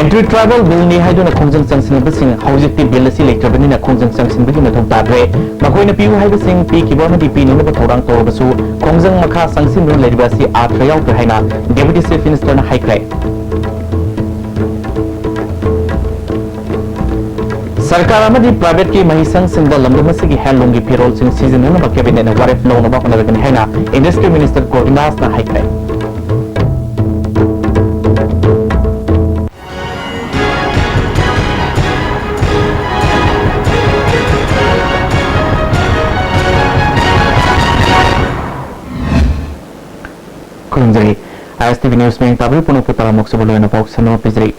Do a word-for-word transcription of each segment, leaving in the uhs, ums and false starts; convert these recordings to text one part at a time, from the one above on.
Anti-Tribal Bill ꯅꯤ ꯍꯥꯏꯗꯨꯅ ꯈꯣꯡꯖꯪ ꯆꯪꯁꯤꯟꯕꯁꯤꯡ ꯍꯧꯖꯤꯛꯇꯤ Bill ꯑꯁꯤ ꯂꯩꯇ꯭ꯔꯕꯅꯤꯅ ꯈꯣꯡꯖꯪ ꯆꯪꯁꯤꯟꯕꯒꯤ ꯃꯊꯧ ꯇꯥꯗ꯭ꯔꯦ꯫ ꯃꯈꯣꯏꯅ ꯄꯤꯌꯨ ꯍꯥꯏꯕꯁꯤꯡ ꯄꯤꯈꯤꯕ ꯑꯃꯗꯤ ꯄꯤꯅꯅꯕ ꯊꯧꯔꯥꯡ ꯇꯧꯔꯕꯁꯨ ꯈꯣꯡꯖꯪ ꯃꯈꯥ ꯆꯪꯁꯤꯟꯗꯨꯅ ꯂꯩꯔꯤꯕ ꯑꯁꯤ ꯑꯥꯔꯊ ꯌꯥꯎꯗ꯭ꯔꯦ ꯍꯥꯏꯅ Deputy Chief Minister ꯅ ꯍꯥꯏꯈ꯭ꯔꯦ꯫ ꯁꯔꯀꯥꯔ ꯑꯃꯗꯤ private ꯀꯤ ꯃꯍꯩꯁꯪꯁꯤꯡꯗ ꯂꯝꯗꯝ ꯑꯁꯤꯒꯤ handloom ꯒꯤ ꯐꯤꯔꯣꯜꯁꯤꯡ ꯁꯤꯖꯤꯟꯅꯅꯕ cabinet ꯅ ꯋꯥꯔꯦꯞ ꯂꯧꯅꯕ ꯍꯣꯠꯅꯔꯒꯅꯤ ꯍꯥꯏꯅ Industry Minister ꯒꯣꯕꯤꯟꯗꯥꯁꯅ ꯍꯥꯏꯈ꯭ꯔꯦ꯫ ꯈꯨꯔꯨꯝꯖꯔꯤ꯫ ꯑꯥꯏ ꯑꯦꯁ ꯇꯤ ꯚꯤ News ꯃꯤꯠꯌꯦꯡ ꯇꯥꯕꯤꯔꯤꯕ ꯄꯨꯝꯅꯃꯛꯄꯨ ꯇꯔꯥꯃꯨꯛ ꯁꯨꯕ ꯂꯣꯏꯅ ꯄꯥꯎ ꯁꯟꯗꯣꯛꯅ ꯄꯤꯖꯔꯤ꯫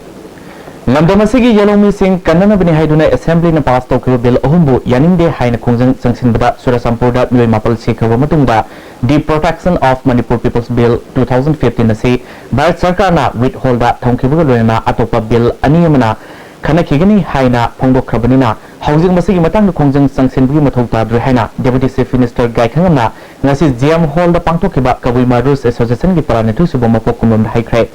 ꯂꯝꯗꯝ ꯑꯁꯤꯒꯤ ꯌꯦꯜꯍꯧꯃꯤꯁꯤꯡ ꯀꯟꯅꯅꯕꯅꯤ ꯍꯥꯏꯗꯨꯅ Assembly ꯅ pass ꯇꯧꯈꯤꯕ Bill ꯑꯍꯨꯝꯕꯨ ꯌꯥꯅꯤꯡꯗꯦ ꯍꯥꯏꯅ ꯈꯣꯡꯖꯪ ꯆꯪꯁꯤꯟꯕꯗ ꯆꯨꯔꯆꯥꯟꯄꯨꯔꯗ ꯃꯤꯑꯣꯏ ꯃꯥꯄꯜ ꯁꯤꯈ꯭ꯔꯕ ꯃꯇꯨꯡꯗ The Protection of Manipur People's Bill two thousand fifteen ꯑꯁꯤ ꯚꯥꯔꯠ ꯁꯔꯀꯥꯔꯅ ꯋꯤꯠ ꯍꯣꯜꯗ ꯊꯝꯈꯤꯕꯒ ꯂꯣꯏꯅꯅ ꯑꯇꯣꯞꯄ Bill ꯑꯅꯤ ꯑꯃꯅ ꯈꯟꯅꯈꯤꯒꯅꯤ ꯍꯥꯏꯅ ꯐꯣꯡꯗꯣꯛꯈ꯭ꯔꯕꯅꯤꯅ ꯍꯧꯖꯤꯛ ꯃꯁꯤꯒꯤ ꯃꯇꯥꯡꯗ ꯈꯣꯡꯖꯪ ꯆꯪꯁꯤꯟꯕꯒꯤ ꯃꯊꯧ ꯇꯥꯗ꯭ꯔꯦ ꯍꯥꯏꯅ Deputy Chief Minister ꯒꯥꯏꯈꯪꯉꯝꯅ ꯉꯁꯤ J M Hall ꯗ ꯄꯥꯡꯊꯣꯛꯈꯤꯕ ꯀꯕꯨꯏ Marus Association ꯒꯤ ꯇꯔꯥꯅꯤꯊꯣꯏ ꯁꯨꯕ ꯃꯄꯣꯛ ꯀꯨꯝꯑꯣꯟꯗ ꯍꯥꯏꯈ꯭ꯔꯦ꯫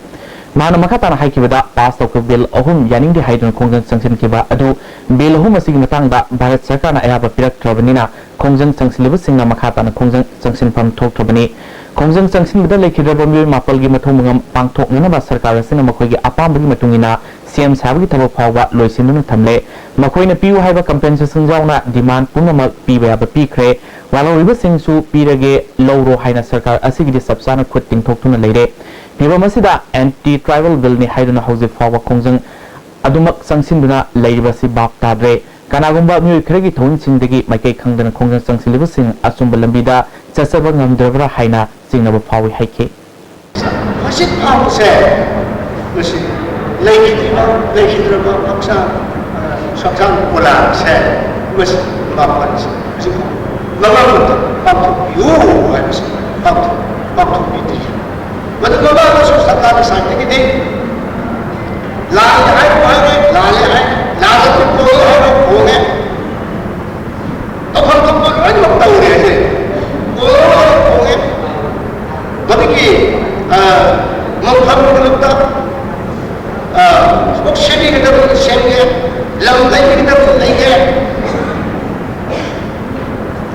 ꯃꯍꯥꯛꯅ ꯃꯈꯥ ꯇꯥꯅ ꯍꯥꯏꯈꯤꯕꯗ, pass ꯇꯧꯈꯤꯕ Bill ꯑꯍꯨꯝ ꯌꯥꯅꯤꯡꯗꯦ ꯍꯥꯏꯗꯨꯅ ꯈꯣꯡꯖꯪ ꯆꯪꯁꯤꯟꯈꯤꯕ ꯑꯗꯨ Bill ꯑꯍꯨꯝ ꯑꯁꯤꯒꯤ ꯃꯇꯥꯡꯗ ꯚꯥꯔꯠ ꯁꯔꯀꯥꯔꯅ ꯑꯌꯥꯕ ꯄꯤꯔꯛꯇ꯭ꯔꯕꯅꯤꯅ ꯈꯣꯡꯖꯪ ꯆꯪꯁꯤꯜꯂꯤꯕꯁꯤꯡꯅ ꯃꯈꯥ ꯇꯥꯅ ꯈꯣꯡꯖꯪ ꯆꯪꯁꯤꯟꯐꯝ ꯊꯣꯛꯇ꯭ꯔꯕꯅꯤ꯫ ꯈꯣꯡꯖꯪ ꯆꯪꯁꯤꯟꯕꯗ ꯂꯩꯈꯤꯗ꯭ꯔꯕ ꯃꯤꯑꯣꯏ ꯃꯥꯄꯜꯒꯤ ꯃꯊꯧ ꯃꯉꯝ ꯄꯥꯡꯊꯣꯛꯅꯅꯕ ꯁꯔꯀꯥꯔ ꯑꯁꯤꯅ ꯃꯈꯣꯏꯒꯤ ꯑꯄꯥꯝꯕꯒꯤ ꯃꯇꯨꯡ ꯏꯟꯅ ꯁꯦꯝ ꯁꯥꯕꯒꯤ ꯊꯕꯛ ꯐꯥꯎꯕ ꯂꯣꯏꯁꯤꯟꯗꯨꯅ ꯊꯝꯂꯦ꯫ ꯃꯈꯣꯏꯅ ꯄꯤꯌꯨ ꯍꯥꯏꯕ compensation ꯌꯥꯎꯅ demand ꯄꯨꯝꯅꯃꯛ ꯄꯤꯕ ꯌꯥꯕ ꯄꯤꯈ꯭ꯔꯦ꯫ ꯋꯥꯜꯍꯧꯔꯤꯕꯁꯤꯡꯁꯨ ꯄꯤꯔꯒꯦ, ꯂꯧꯔꯣ ꯍꯥꯏꯅ ꯁꯔꯀꯥꯔ ꯑꯁꯤꯒꯤꯗꯤ ꯆꯞ ꯆꯥꯅ ꯈꯨꯠ ꯇꯤꯡꯊꯣꯛꯇꯨꯅ ꯂꯩꯔꯦ꯫ ꯐꯤꯕꯝ ꯑꯁꯤꯗ Anti-Tribal Bill ꯅꯤ ꯍꯥꯏꯗꯨꯅ ꯍꯧꯖꯤꯛ ꯐꯥꯎꯕ ꯈꯣꯡꯖꯪ ꯑꯗꯨꯃꯛ ꯆꯪꯁꯤꯟꯗꯨꯅ ꯂꯩꯔꯤꯕꯁꯤ ꯚꯥꯞ ꯇꯥꯗ꯭ꯔꯦ꯫ ꯀꯅꯥꯒꯨꯝꯕ ꯃꯤꯑꯣꯏ ꯈꯔꯒꯤ ꯊꯧꯑꯣꯡꯁꯤꯡꯗꯒꯤ ꯃꯥꯏꯀꯩ ꯈꯪꯗꯅ ꯈꯣꯡꯖꯪ ꯆꯪꯁꯤꯜꯂꯤꯕꯁꯤꯡ ꯑꯆꯨꯝꯕ ꯂꯝꯕꯤꯗ ꯆꯠꯆꯕ ꯉꯝꯗ꯭ꯔꯕ꯭ꯔꯥ ꯍꯥꯏꯅ ꯆꯤꯡꯅꯕ ꯐꯥꯎꯏ ꯍꯥꯏꯈꯤ꯫ ꯍꯧꯖꯤꯛ ꯐꯥꯎꯕꯁꯦ ꯃꯁꯤ ꯂꯩꯈꯤꯗ꯭ꯔꯤꯕ, ꯂꯩꯈꯤꯗ꯭ꯔꯕ ꯍꯛꯆꯥꯡ, ꯑ, ꯍꯛꯆꯥꯡ ꯄꯣꯂꯥꯡꯁꯦ ꯃꯁꯤ ꯃꯥꯄꯜꯁꯦ ꯍꯧꯖꯤꯛ ꯃꯉꯥꯃꯛꯇ ꯄꯥꯡꯊꯣꯛꯄꯤꯌꯨ ꯍꯥꯏꯕꯁꯦ ꯄꯥꯡꯊꯣꯛ-, ꯄꯥꯡꯊꯣꯛꯄꯤꯗ꯭ꯔꯤ꯫ ꯃꯗꯨ ꯃꯃꯥꯡꯗꯁꯨ ꯁꯔꯀꯥꯔꯒꯤ ꯁꯥꯏꯠꯇꯒꯤꯗꯤ ꯂꯥꯜꯂꯦ ꯍꯥꯏꯕ ꯍꯥꯏꯔꯦ, ꯂꯥꯜꯂꯦ ꯍꯥꯏ, ꯂꯥꯜꯂꯦ ꯀꯣꯜꯂꯦ ꯍꯥꯏꯕ ꯈꯣꯡꯉꯦ꯫ ꯇꯧꯐꯝ ꯊꯣꯛꯄ ꯂꯣꯏꯅꯃꯛ ꯇꯧꯔꯦ ꯍꯥꯏꯁꯦ꯫ ꯀꯣꯜꯂꯦ ꯍꯥꯏꯕ ꯈꯣꯡꯉꯦ꯫ ꯃꯗꯨꯒꯤ, ꯑ, ꯃꯐꯝ ꯈꯨꯗꯤꯡꯃꯛꯇ, ꯑ, ꯊꯕꯛ ꯁꯦꯝꯕꯤꯒꯗꯕꯗꯨ ꯁꯦꯝꯒꯦ, ꯂꯝ ꯂꯩꯕꯤꯒꯗꯕꯗꯨ ꯂꯩꯒꯦ,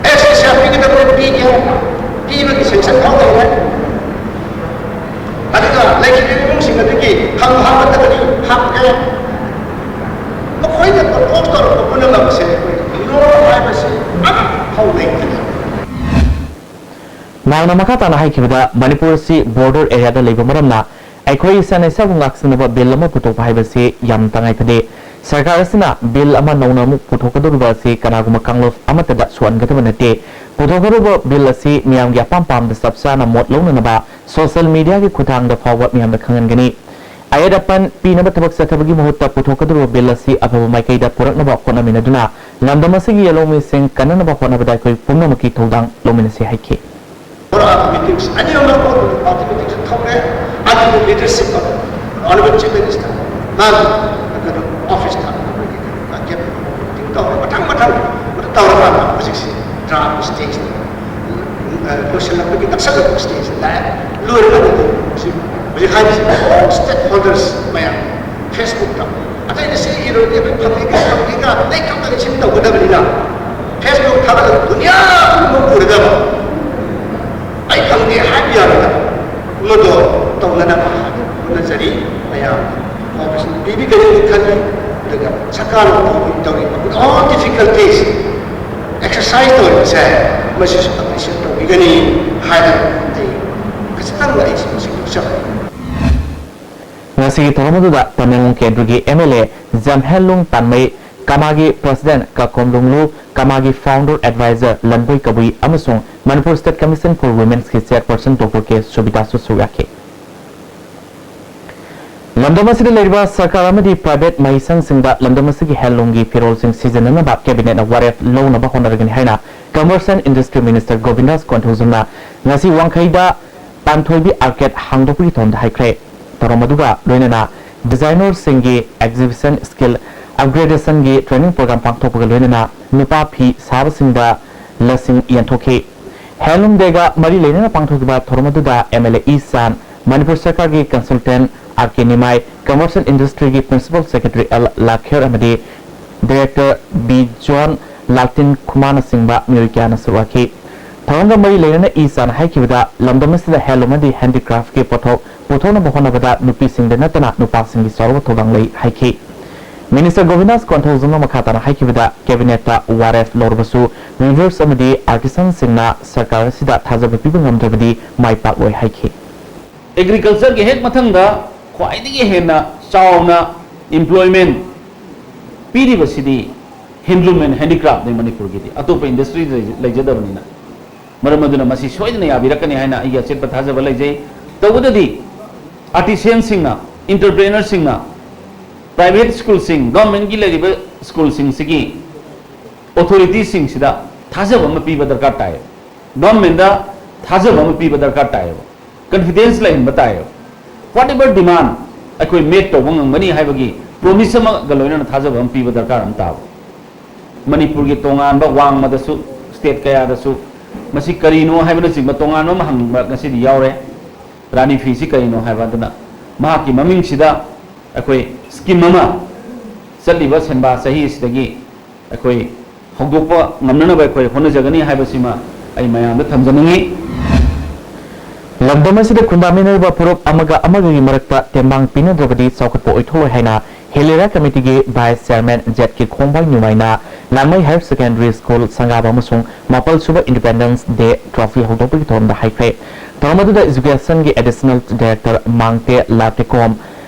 ꯑꯦꯁ ꯑꯦꯁ ꯑꯥꯔ ꯄꯤꯒꯗꯕꯗꯨ ꯄꯤꯒꯦ, ꯄꯤꯕꯒꯤ ꯁꯦꯡꯁꯟ ꯐꯥꯎ ꯂꯩꯔꯦ꯫ ꯑꯗꯨꯒ ꯂꯩꯈꯤꯕ ꯏꯃꯨꯡꯁꯤꯡ ꯑꯗꯨꯒꯤ ꯐꯪꯕ ꯍꯥꯞꯀꯗꯕꯅꯤ, ꯍꯥꯞꯀꯦ꯫ ꯃꯈꯣꯏꯅ ꯄ꯭ꯔꯣꯄꯣꯁ ꯇꯧꯔꯛꯄ ꯄꯨꯝꯅꯃꯛ ꯑꯁꯦ ꯑꯩꯈꯣꯏ ꯅꯣ ꯍꯥꯏꯕꯁꯤ ꯑꯃꯐꯥꯎ ꯂꯩꯇꯦ꯫ ꯃꯍꯥꯛꯅ ꯃꯈꯥ ꯇꯥꯅ ꯍꯥꯏꯈꯤꯕꯗ, ꯃꯅꯤꯄꯨꯔ ꯑꯁꯤ ꯕꯣꯔꯗꯔ ꯑꯦꯔꯤꯌꯥꯗ ꯂꯩꯕ ꯃꯔꯝꯅ ꯑꯩꯈꯣꯏ ꯏꯁꯥꯅ ꯏꯁꯥꯕꯨ ꯉꯥꯛꯁꯦꯟꯅꯕ ꯕꯤꯜ ꯑꯃ ꯄꯨꯊꯣꯛꯄ ꯍꯥꯏꯕꯁꯤ ꯌꯥꯝ ꯇꯉꯥꯏ ꯐꯗꯦ꯫ ꯁꯔꯀꯥꯔ ꯑꯁꯤꯅ ꯕꯤꯜ ꯑꯃ ꯅꯧꯅ ꯑꯃꯨꯛ ꯄꯨꯊꯣꯛꯀꯗꯧꯔꯤꯕ ꯑꯁꯤ ꯀꯅꯥꯒꯨꯝꯕ ꯀꯥꯡꯂꯨꯞ ꯑꯃꯠꯇꯗ ꯁꯣꯛꯍꯟꯒꯗꯕ ꯅꯠꯇꯦ꯫ ꯄꯨꯊꯣꯛꯀꯗꯧꯔꯤꯕ ꯕꯤꯜ ꯑꯁꯤ ꯃꯤꯌꯥꯝꯒꯤ ꯑꯄꯥꯝ ꯄꯥꯝꯗ ꯆꯞ ꯆꯥꯅ ꯃꯣꯠ ꯂꯧꯅꯅꯕ ꯁꯣꯁꯤꯌꯦꯜ ꯃꯤꯗꯤꯌꯥꯒꯤ ꯈꯨꯠꯊꯥꯡꯗ ꯐꯥꯎꯕ ꯃꯤꯌꯥꯝꯗ ꯈꯪꯍꯟꯒꯅꯤ꯫ ꯑꯌꯦꯠ ꯑꯄꯟ ꯄꯤꯅꯕ ꯊꯕꯛ ꯆꯠꯊꯕꯒꯤ ꯃꯍꯨꯠꯇ ꯄꯨꯊꯣꯛꯀꯗꯧꯔꯤꯕ ꯕꯤꯜ ꯑꯁꯤ ꯑꯐꯕ ꯃꯥꯏꯀꯩꯗ ꯄꯨꯔꯛꯅꯕ ꯍꯣꯠꯅꯃꯤꯟꯅꯗꯨꯅ ꯂꯝꯗꯝ ꯑꯁꯤꯒꯤ ꯌꯦꯜꯍꯧꯃꯤꯁꯤꯡ ꯀꯟꯅꯅꯕ ꯍꯣꯠꯅꯕꯗ ꯑꯩꯈꯣꯏ ꯄꯨꯝꯅꯃꯛꯀꯤ ꯊꯧꯗꯥꯡ ꯂꯧꯃꯤꯟꯅꯁꯤ ꯍꯥꯏꯈꯤ꯫ ꯄꯨꯔꯥ ꯃꯤꯇꯤꯡꯁ ꯑꯅꯤ ꯑꯃ ꯃꯥꯊꯃꯦꯇꯤꯛꯁ ꯊꯝꯃꯦ꯫ ꯑꯗꯨꯒꯤ ꯂꯤꯗꯔꯁꯤꯞ ꯑꯃ ꯑꯣꯅꯔꯦꯕꯜ ꯆꯤꯐ ꯃꯤꯅꯤꯁꯇꯔ ꯃꯥꯒꯤ ꯀꯩꯅꯣ ꯑꯣꯐꯤꯁꯇ ꯑꯩꯈꯣꯏꯒꯤ ꯀꯦꯕꯤꯅꯦꯠ ꯃꯤꯇꯤꯡ ꯇꯧꯔꯦ꯫ ꯃꯊꯪ ꯃꯊꯪ ꯇꯧꯔꯀꯥꯟꯗ ꯍꯧꯖꯤꯛꯁꯤ ꯗ꯭ꯔꯥꯐ ꯁ꯭ꯇꯦꯖꯇ ꯂꯣꯏꯁꯤꯜꯂꯛꯄꯒꯤ ꯅꯛꯁꯜꯂꯛꯄ ꯁ꯭ꯇꯦꯖꯇ ꯂꯥꯛꯑꯦ꯫ ꯂꯣꯏꯔꯀꯥꯟꯗꯗꯤ ꯍꯧꯖꯤꯛ ꯍꯧꯖꯤꯛ ꯍꯥꯏꯔꯤꯁꯤ ꯑꯣꯜ ꯁ꯭ꯇꯦꯛ ꯍꯣꯜꯗꯔꯁ ꯃꯌꯥꯝ ꯐꯦꯁꯕꯨꯛꯇ ꯑꯇꯩꯗ ꯁꯤ ꯏꯔꯣꯏꯗꯤ ꯑꯩꯈꯣꯏ ꯐꯪꯉꯤꯒ ꯐꯪꯉꯤꯒ ꯂꯩ ꯊꯝꯕꯗ ꯁꯤ ꯇꯧꯒꯗꯕꯅꯤꯅ ꯐꯦꯁꯕꯨꯛ ꯊꯥꯒꯠꯂꯒ ꯗꯨꯅꯤꯌꯥ ꯄꯨꯝꯕ ꯎꯔꯗꯕ ꯑꯩ ꯐꯪꯗꯦ ꯍꯥꯏꯕ ꯌꯥꯔꯣꯏꯗꯕ ꯃꯗꯣ ꯇꯧꯅꯅꯕ ꯍꯣꯠꯅꯖꯔꯤ꯫ ꯃꯌꯥꯝ cooperation ꯄꯤꯕꯤꯒꯅꯤ ꯈꯜꯂꯤ꯫ ꯑꯗꯨꯒ ꯁꯔꯀꯥꯔꯅ ꯇꯧꯔꯤꯕ with all difficulties exercise ꯇꯧꯔꯤꯕꯁꯦ ꯃꯁꯤꯁꯨ appreciate ꯇꯧꯕꯤꯒꯅꯤ ꯍꯥꯏꯅ ꯑꯩ ꯈꯖꯤꯛꯇꯪ ꯑꯩ ꯁꯤ ꯃꯁꯤ ꯅꯣꯛꯆꯕꯅꯤ꯫ ꯉꯁꯤꯒꯤ ꯊꯧꯔꯝ ꯑꯗꯨꯗ ꯇꯃꯦꯡꯂꯣꯡ ꯀꯦꯟꯗ꯭ꯔꯒꯤ M L A Jamhenlung Panmei, ꯀꯃꯥꯒꯤ ꯄ꯭ꯔꯁꯤꯗꯦꯟꯠ ꯀꯀꯣꯝꯂꯨꯡꯂꯨ, ꯀꯃꯥꯒꯤ ꯐꯥꯎꯟꯗꯔ ꯑꯦꯗꯚꯥꯏꯖꯔ ꯂꯟꯕꯣꯏ ꯀꯕꯨꯏ ꯑꯃꯁꯨꯡ ꯃꯅꯤꯄꯨꯔ ꯁ꯭ꯇꯦꯠ ꯀꯃꯤꯁꯟ ꯐꯣꯔ ꯋꯨꯃꯦꯟꯁꯀꯤ ꯆꯦꯌꯔꯄꯔꯁꯟ ꯗꯣꯛꯇꯔ ꯀꯦ ꯁꯨꯕꯤꯗꯥꯁꯁꯨ ꯁꯔꯨꯛ ꯌꯥꯈꯤ꯫ ꯂꯝꯗꯝ ꯑꯁꯤꯗ ꯂꯩꯔꯤꯕ ꯁꯔꯀꯥꯔ ꯑꯃꯗꯤ ꯄ꯭ꯔꯥꯏꯚꯦꯠ ꯃꯍꯩꯁꯪꯁꯤꯡꯗ ꯂꯝꯗꯝ ꯑꯁꯤꯒꯤ ꯍꯦꯟꯂꯨꯝꯒꯤ ꯐꯤꯔꯣꯜꯁꯤꯡ ꯁꯤꯖꯤꯟꯅꯅꯕ ꯀꯦꯕꯤꯅꯦꯠꯅ ꯋꯥꯔꯦꯞ ꯂꯧꯅꯕ ꯍꯣꯠꯅꯔꯒꯅꯤ ꯍꯥꯏꯅ ꯀꯃꯔꯁ ꯑꯦꯟ ꯏꯟꯗꯁꯇ꯭ꯔꯤ ꯃꯤꯅꯤꯁꯇꯔ ꯒꯣꯕꯤꯟꯗꯥꯁ ꯀꯣꯟꯊꯧꯖꯝꯅ ꯉꯁꯤ ꯋꯥꯡꯈꯩꯗ ꯄꯥꯟꯊꯣꯏꯕꯤ ꯑꯥꯔꯀꯦꯗ ꯍꯥꯡꯗꯣꯛꯄꯒꯤ ꯊꯧꯔꯝꯗ ꯍꯥꯏꯈ꯭ꯔꯦ꯫ ꯊꯧꯔꯝ ꯑꯗꯨꯒ ꯂꯣꯏꯅꯅ ꯗꯤꯖꯥꯏꯅꯔꯁꯤꯡꯒꯤ ꯑꯦꯛꯖꯤꯕꯤꯁꯟ, ꯁ꯭ꯀꯤꯜ ꯑꯞꯒ꯭ꯔꯦꯗꯦꯁꯟꯒꯤ ꯇ꯭ꯔꯦꯅꯤꯡ ꯄ꯭ꯔꯣꯒ꯭ꯔꯥꯝ ꯄꯥꯡꯊꯣꯛꯄꯒ ꯂꯣꯏꯅꯅ ꯅꯨꯄꯥ ꯐꯤ ꯁꯥꯕꯁꯤꯡꯗ ꯂꯁꯤꯡ ꯌꯦꯟꯊꯣꯛꯈꯤ꯫ ꯍꯦꯟꯂꯨꯝ ꯗꯦꯒ ꯃꯔꯤ ꯂꯩꯅꯅ ꯄꯥꯡꯊꯣꯛꯈꯤꯕ ꯊꯧꯔꯝ ꯑꯗꯨꯗ ꯑꯦꯝ ꯑꯦꯜ ꯑꯦ ꯏ ꯆꯥꯟ, ꯃꯅꯤꯄꯨꯔ ꯁꯔꯀꯥꯔꯒꯤ consultant R K Nimai, Commerce and Industryꯒꯤ Principal Secretary ꯑꯦꯜ ꯂꯥꯈꯦꯔ ꯑꯃꯗꯤ Director ꯕꯤ ꯖꯣꯟ ꯂꯥꯜꯇꯤꯟ ꯈꯨꯃꯥꯅꯆꯤꯡꯕ ꯃꯤꯑꯣꯏ ꯀꯌꯥꯅ ꯁꯔꯨꯛ ꯌꯥꯈꯤ꯫ ꯊꯧꯔꯝꯒ ꯃꯔꯤ ꯂꯩꯅꯅ ꯏ ꯆꯥꯅ ꯍꯥꯏꯈꯤꯕꯗ, ꯂꯝꯗꯝ ꯑꯁꯤꯗ handloom ꯑꯃꯗꯤ handicraftꯀꯤ ꯄꯣꯠꯊꯣꯛ ꯄꯨꯊꯣꯛꯅꯕ ꯍꯣꯠꯅꯕꯗ ꯅꯨꯄꯤꯁꯤꯡꯗ ꯅꯠꯇꯅ ꯅꯨꯄꯥꯁꯤꯡꯒꯤ ꯆꯥꯎꯔꯕ ꯊꯧꯗꯥꯡ ꯂꯩ ꯍꯥꯏꯈꯤ꯫ Minister ꯒꯣꯕꯤꯟꯗꯥꯁ ꯀꯣꯟꯊꯧꯖꯝꯅ ꯃꯈꯥ ꯇꯥꯅ ꯍꯥꯏꯈꯤꯕꯗ, Cabinetꯇ ꯋꯥꯔꯦꯞ ꯂꯧꯔꯕꯁꯨ weavers ꯑꯃꯗꯤ artisanꯁꯤꯡꯅ ꯁꯔꯀꯥꯔ ꯑꯁꯤꯗ ꯊꯥꯖꯕ ꯄꯤꯕ ꯉꯝꯗ꯭ꯔꯕꯗꯤ ꯃꯥꯏ ꯄꯥꯛꯂꯣꯏ ꯍꯥꯏꯈꯤ꯫ Agricultureꯒꯤ ꯍꯦꯛ ꯃꯊꯪꯗ ꯈ꯭ꯋꯥꯏꯗꯒꯤ ꯍꯦꯟꯅ ꯆꯥꯎꯅ employment ꯄꯤꯔꯤꯕꯁꯤꯗꯤ handloom and handicraftꯅꯤ ꯃꯅꯤꯄꯨꯔꯒꯤꯗꯤ, ꯑꯇꯣꯞꯄ industry ꯂꯩꯖꯗꯕꯅꯤꯅ꯫ ꯃꯔꯝ ꯑꯗꯨꯅ ꯃꯁꯤ ꯁꯣꯏꯗꯅ ꯌꯥꯕꯤꯔꯛꯀꯅꯤ ꯍꯥꯏꯅ ꯑꯩꯒꯤ ꯑꯆꯦꯠꯄ ꯊꯥꯖꯕ ꯂꯩꯖꯩ꯫ ꯇꯧꯕꯗꯗꯤ artisanꯁꯤꯡꯅ, entrepreneurꯁꯤꯡꯅ, private schoolꯁꯤꯡ, governmentꯀꯤ ꯂꯩꯔꯤꯕ schoolꯁꯤꯡꯁꯤꯒꯤ authorityꯁꯤꯡꯁꯤꯗ ꯊꯥꯖꯕ ꯑꯃ ꯄꯤꯕ ꯗꯔꯀꯥꯔ ꯇꯥꯏ꯫ Governmentꯇ ꯊꯥꯖꯕ ꯑꯃ ꯄꯤꯕ ꯗꯔꯀꯥꯔ ꯇꯥꯏꯌꯦꯕ꯫ Confidence ꯂꯩꯍꯟꯕ ꯇꯥꯏꯌꯦꯕ꯫ Whatever demand ꯑꯩꯈꯣꯏ meet ꯇꯧꯕ ꯉꯝꯒꯅꯤ ꯍꯥꯏꯕꯒꯤ promise ꯑꯃꯒ ꯂꯣꯏꯅꯅ ꯊꯥꯖꯕ ꯑꯃ ꯄꯤꯕ ꯗꯔꯀꯥꯔ ꯑꯃ ꯇꯥꯕ꯫ ꯃꯅꯤꯄꯨꯔꯒꯤ ꯇꯣꯉꯥꯟꯕ ꯋꯥꯡꯃꯗꯁꯨ, state ꯀꯌꯥꯗꯁꯨ ꯃꯁꯤ ꯀꯔꯤꯅꯣ ꯍꯥꯏꯕꯅꯆꯤꯡꯕ ꯇꯣꯉꯥꯟꯕ ꯑꯃ ꯍꯪꯕ ꯉꯁꯤꯗꯤ ꯌꯥꯎꯔꯦ꯫ ꯔꯥꯅꯤ ꯐꯤꯁꯤ ꯀꯔꯤꯅꯣ ꯍꯥꯏꯕ ꯑꯗꯨꯅ ꯃꯍꯥꯛꯀꯤ ꯃꯃꯤꯡꯁꯤꯗ ꯑꯩꯈꯣꯏ scheme ꯑꯃ ꯆꯠꯂꯤꯕ ꯁꯦꯟꯕꯥ ꯆꯍꯤ ꯑꯁꯤꯗꯒꯤ ꯑꯩꯈꯣꯏ ꯍꯧꯗꯣꯛꯄ ꯉꯝꯅꯅꯕ ꯑꯩꯈꯣꯏ ꯍꯣꯠꯅꯖꯒꯅꯤ ꯍꯥꯏꯕꯁꯤꯃ ꯑꯩ ꯃꯌꯥꯝꯗ ꯊꯝꯖꯅꯤꯡꯏ꯫ ꯂꯝꯗꯝ ꯑꯁꯤꯗ ꯈꯨꯟꯗꯥꯃꯤꯟꯅꯔꯤꯕ ꯐꯨꯔꯨꯞ ꯑꯃꯒ ꯑꯃꯒꯒꯤ ꯃꯔꯛꯇ ꯇꯦꯡꯕꯥꯡ ꯄꯤꯅꯗ꯭ꯔꯕꯗꯤ ꯆꯥꯎꯈꯠꯄ ꯑꯣꯏꯊꯣꯛꯂꯣꯏ ꯍꯥꯏꯅ Hill Area Committeeꯒꯤ Vice Chairman Z K Khongbai ꯅꯤꯡꯃꯩꯅ ꯂꯥꯡꯃꯩ Higher Secondary School ꯁꯪꯒꯥꯕ ꯑꯃꯁꯨꯡ ꯃꯥꯄꯜ ꯁꯨꯕ Independence Day Trophy ꯍꯧꯗꯣꯛꯄꯒꯤ ꯊꯧꯔꯝꯗ ꯍꯥꯏꯈ꯭ꯔꯦ꯫ ꯊꯧꯔꯝ ꯑꯗꯨꯗ Educationꯒꯤ Additional Director Mangte ꯂꯥꯇꯦꯀꯣꯝ,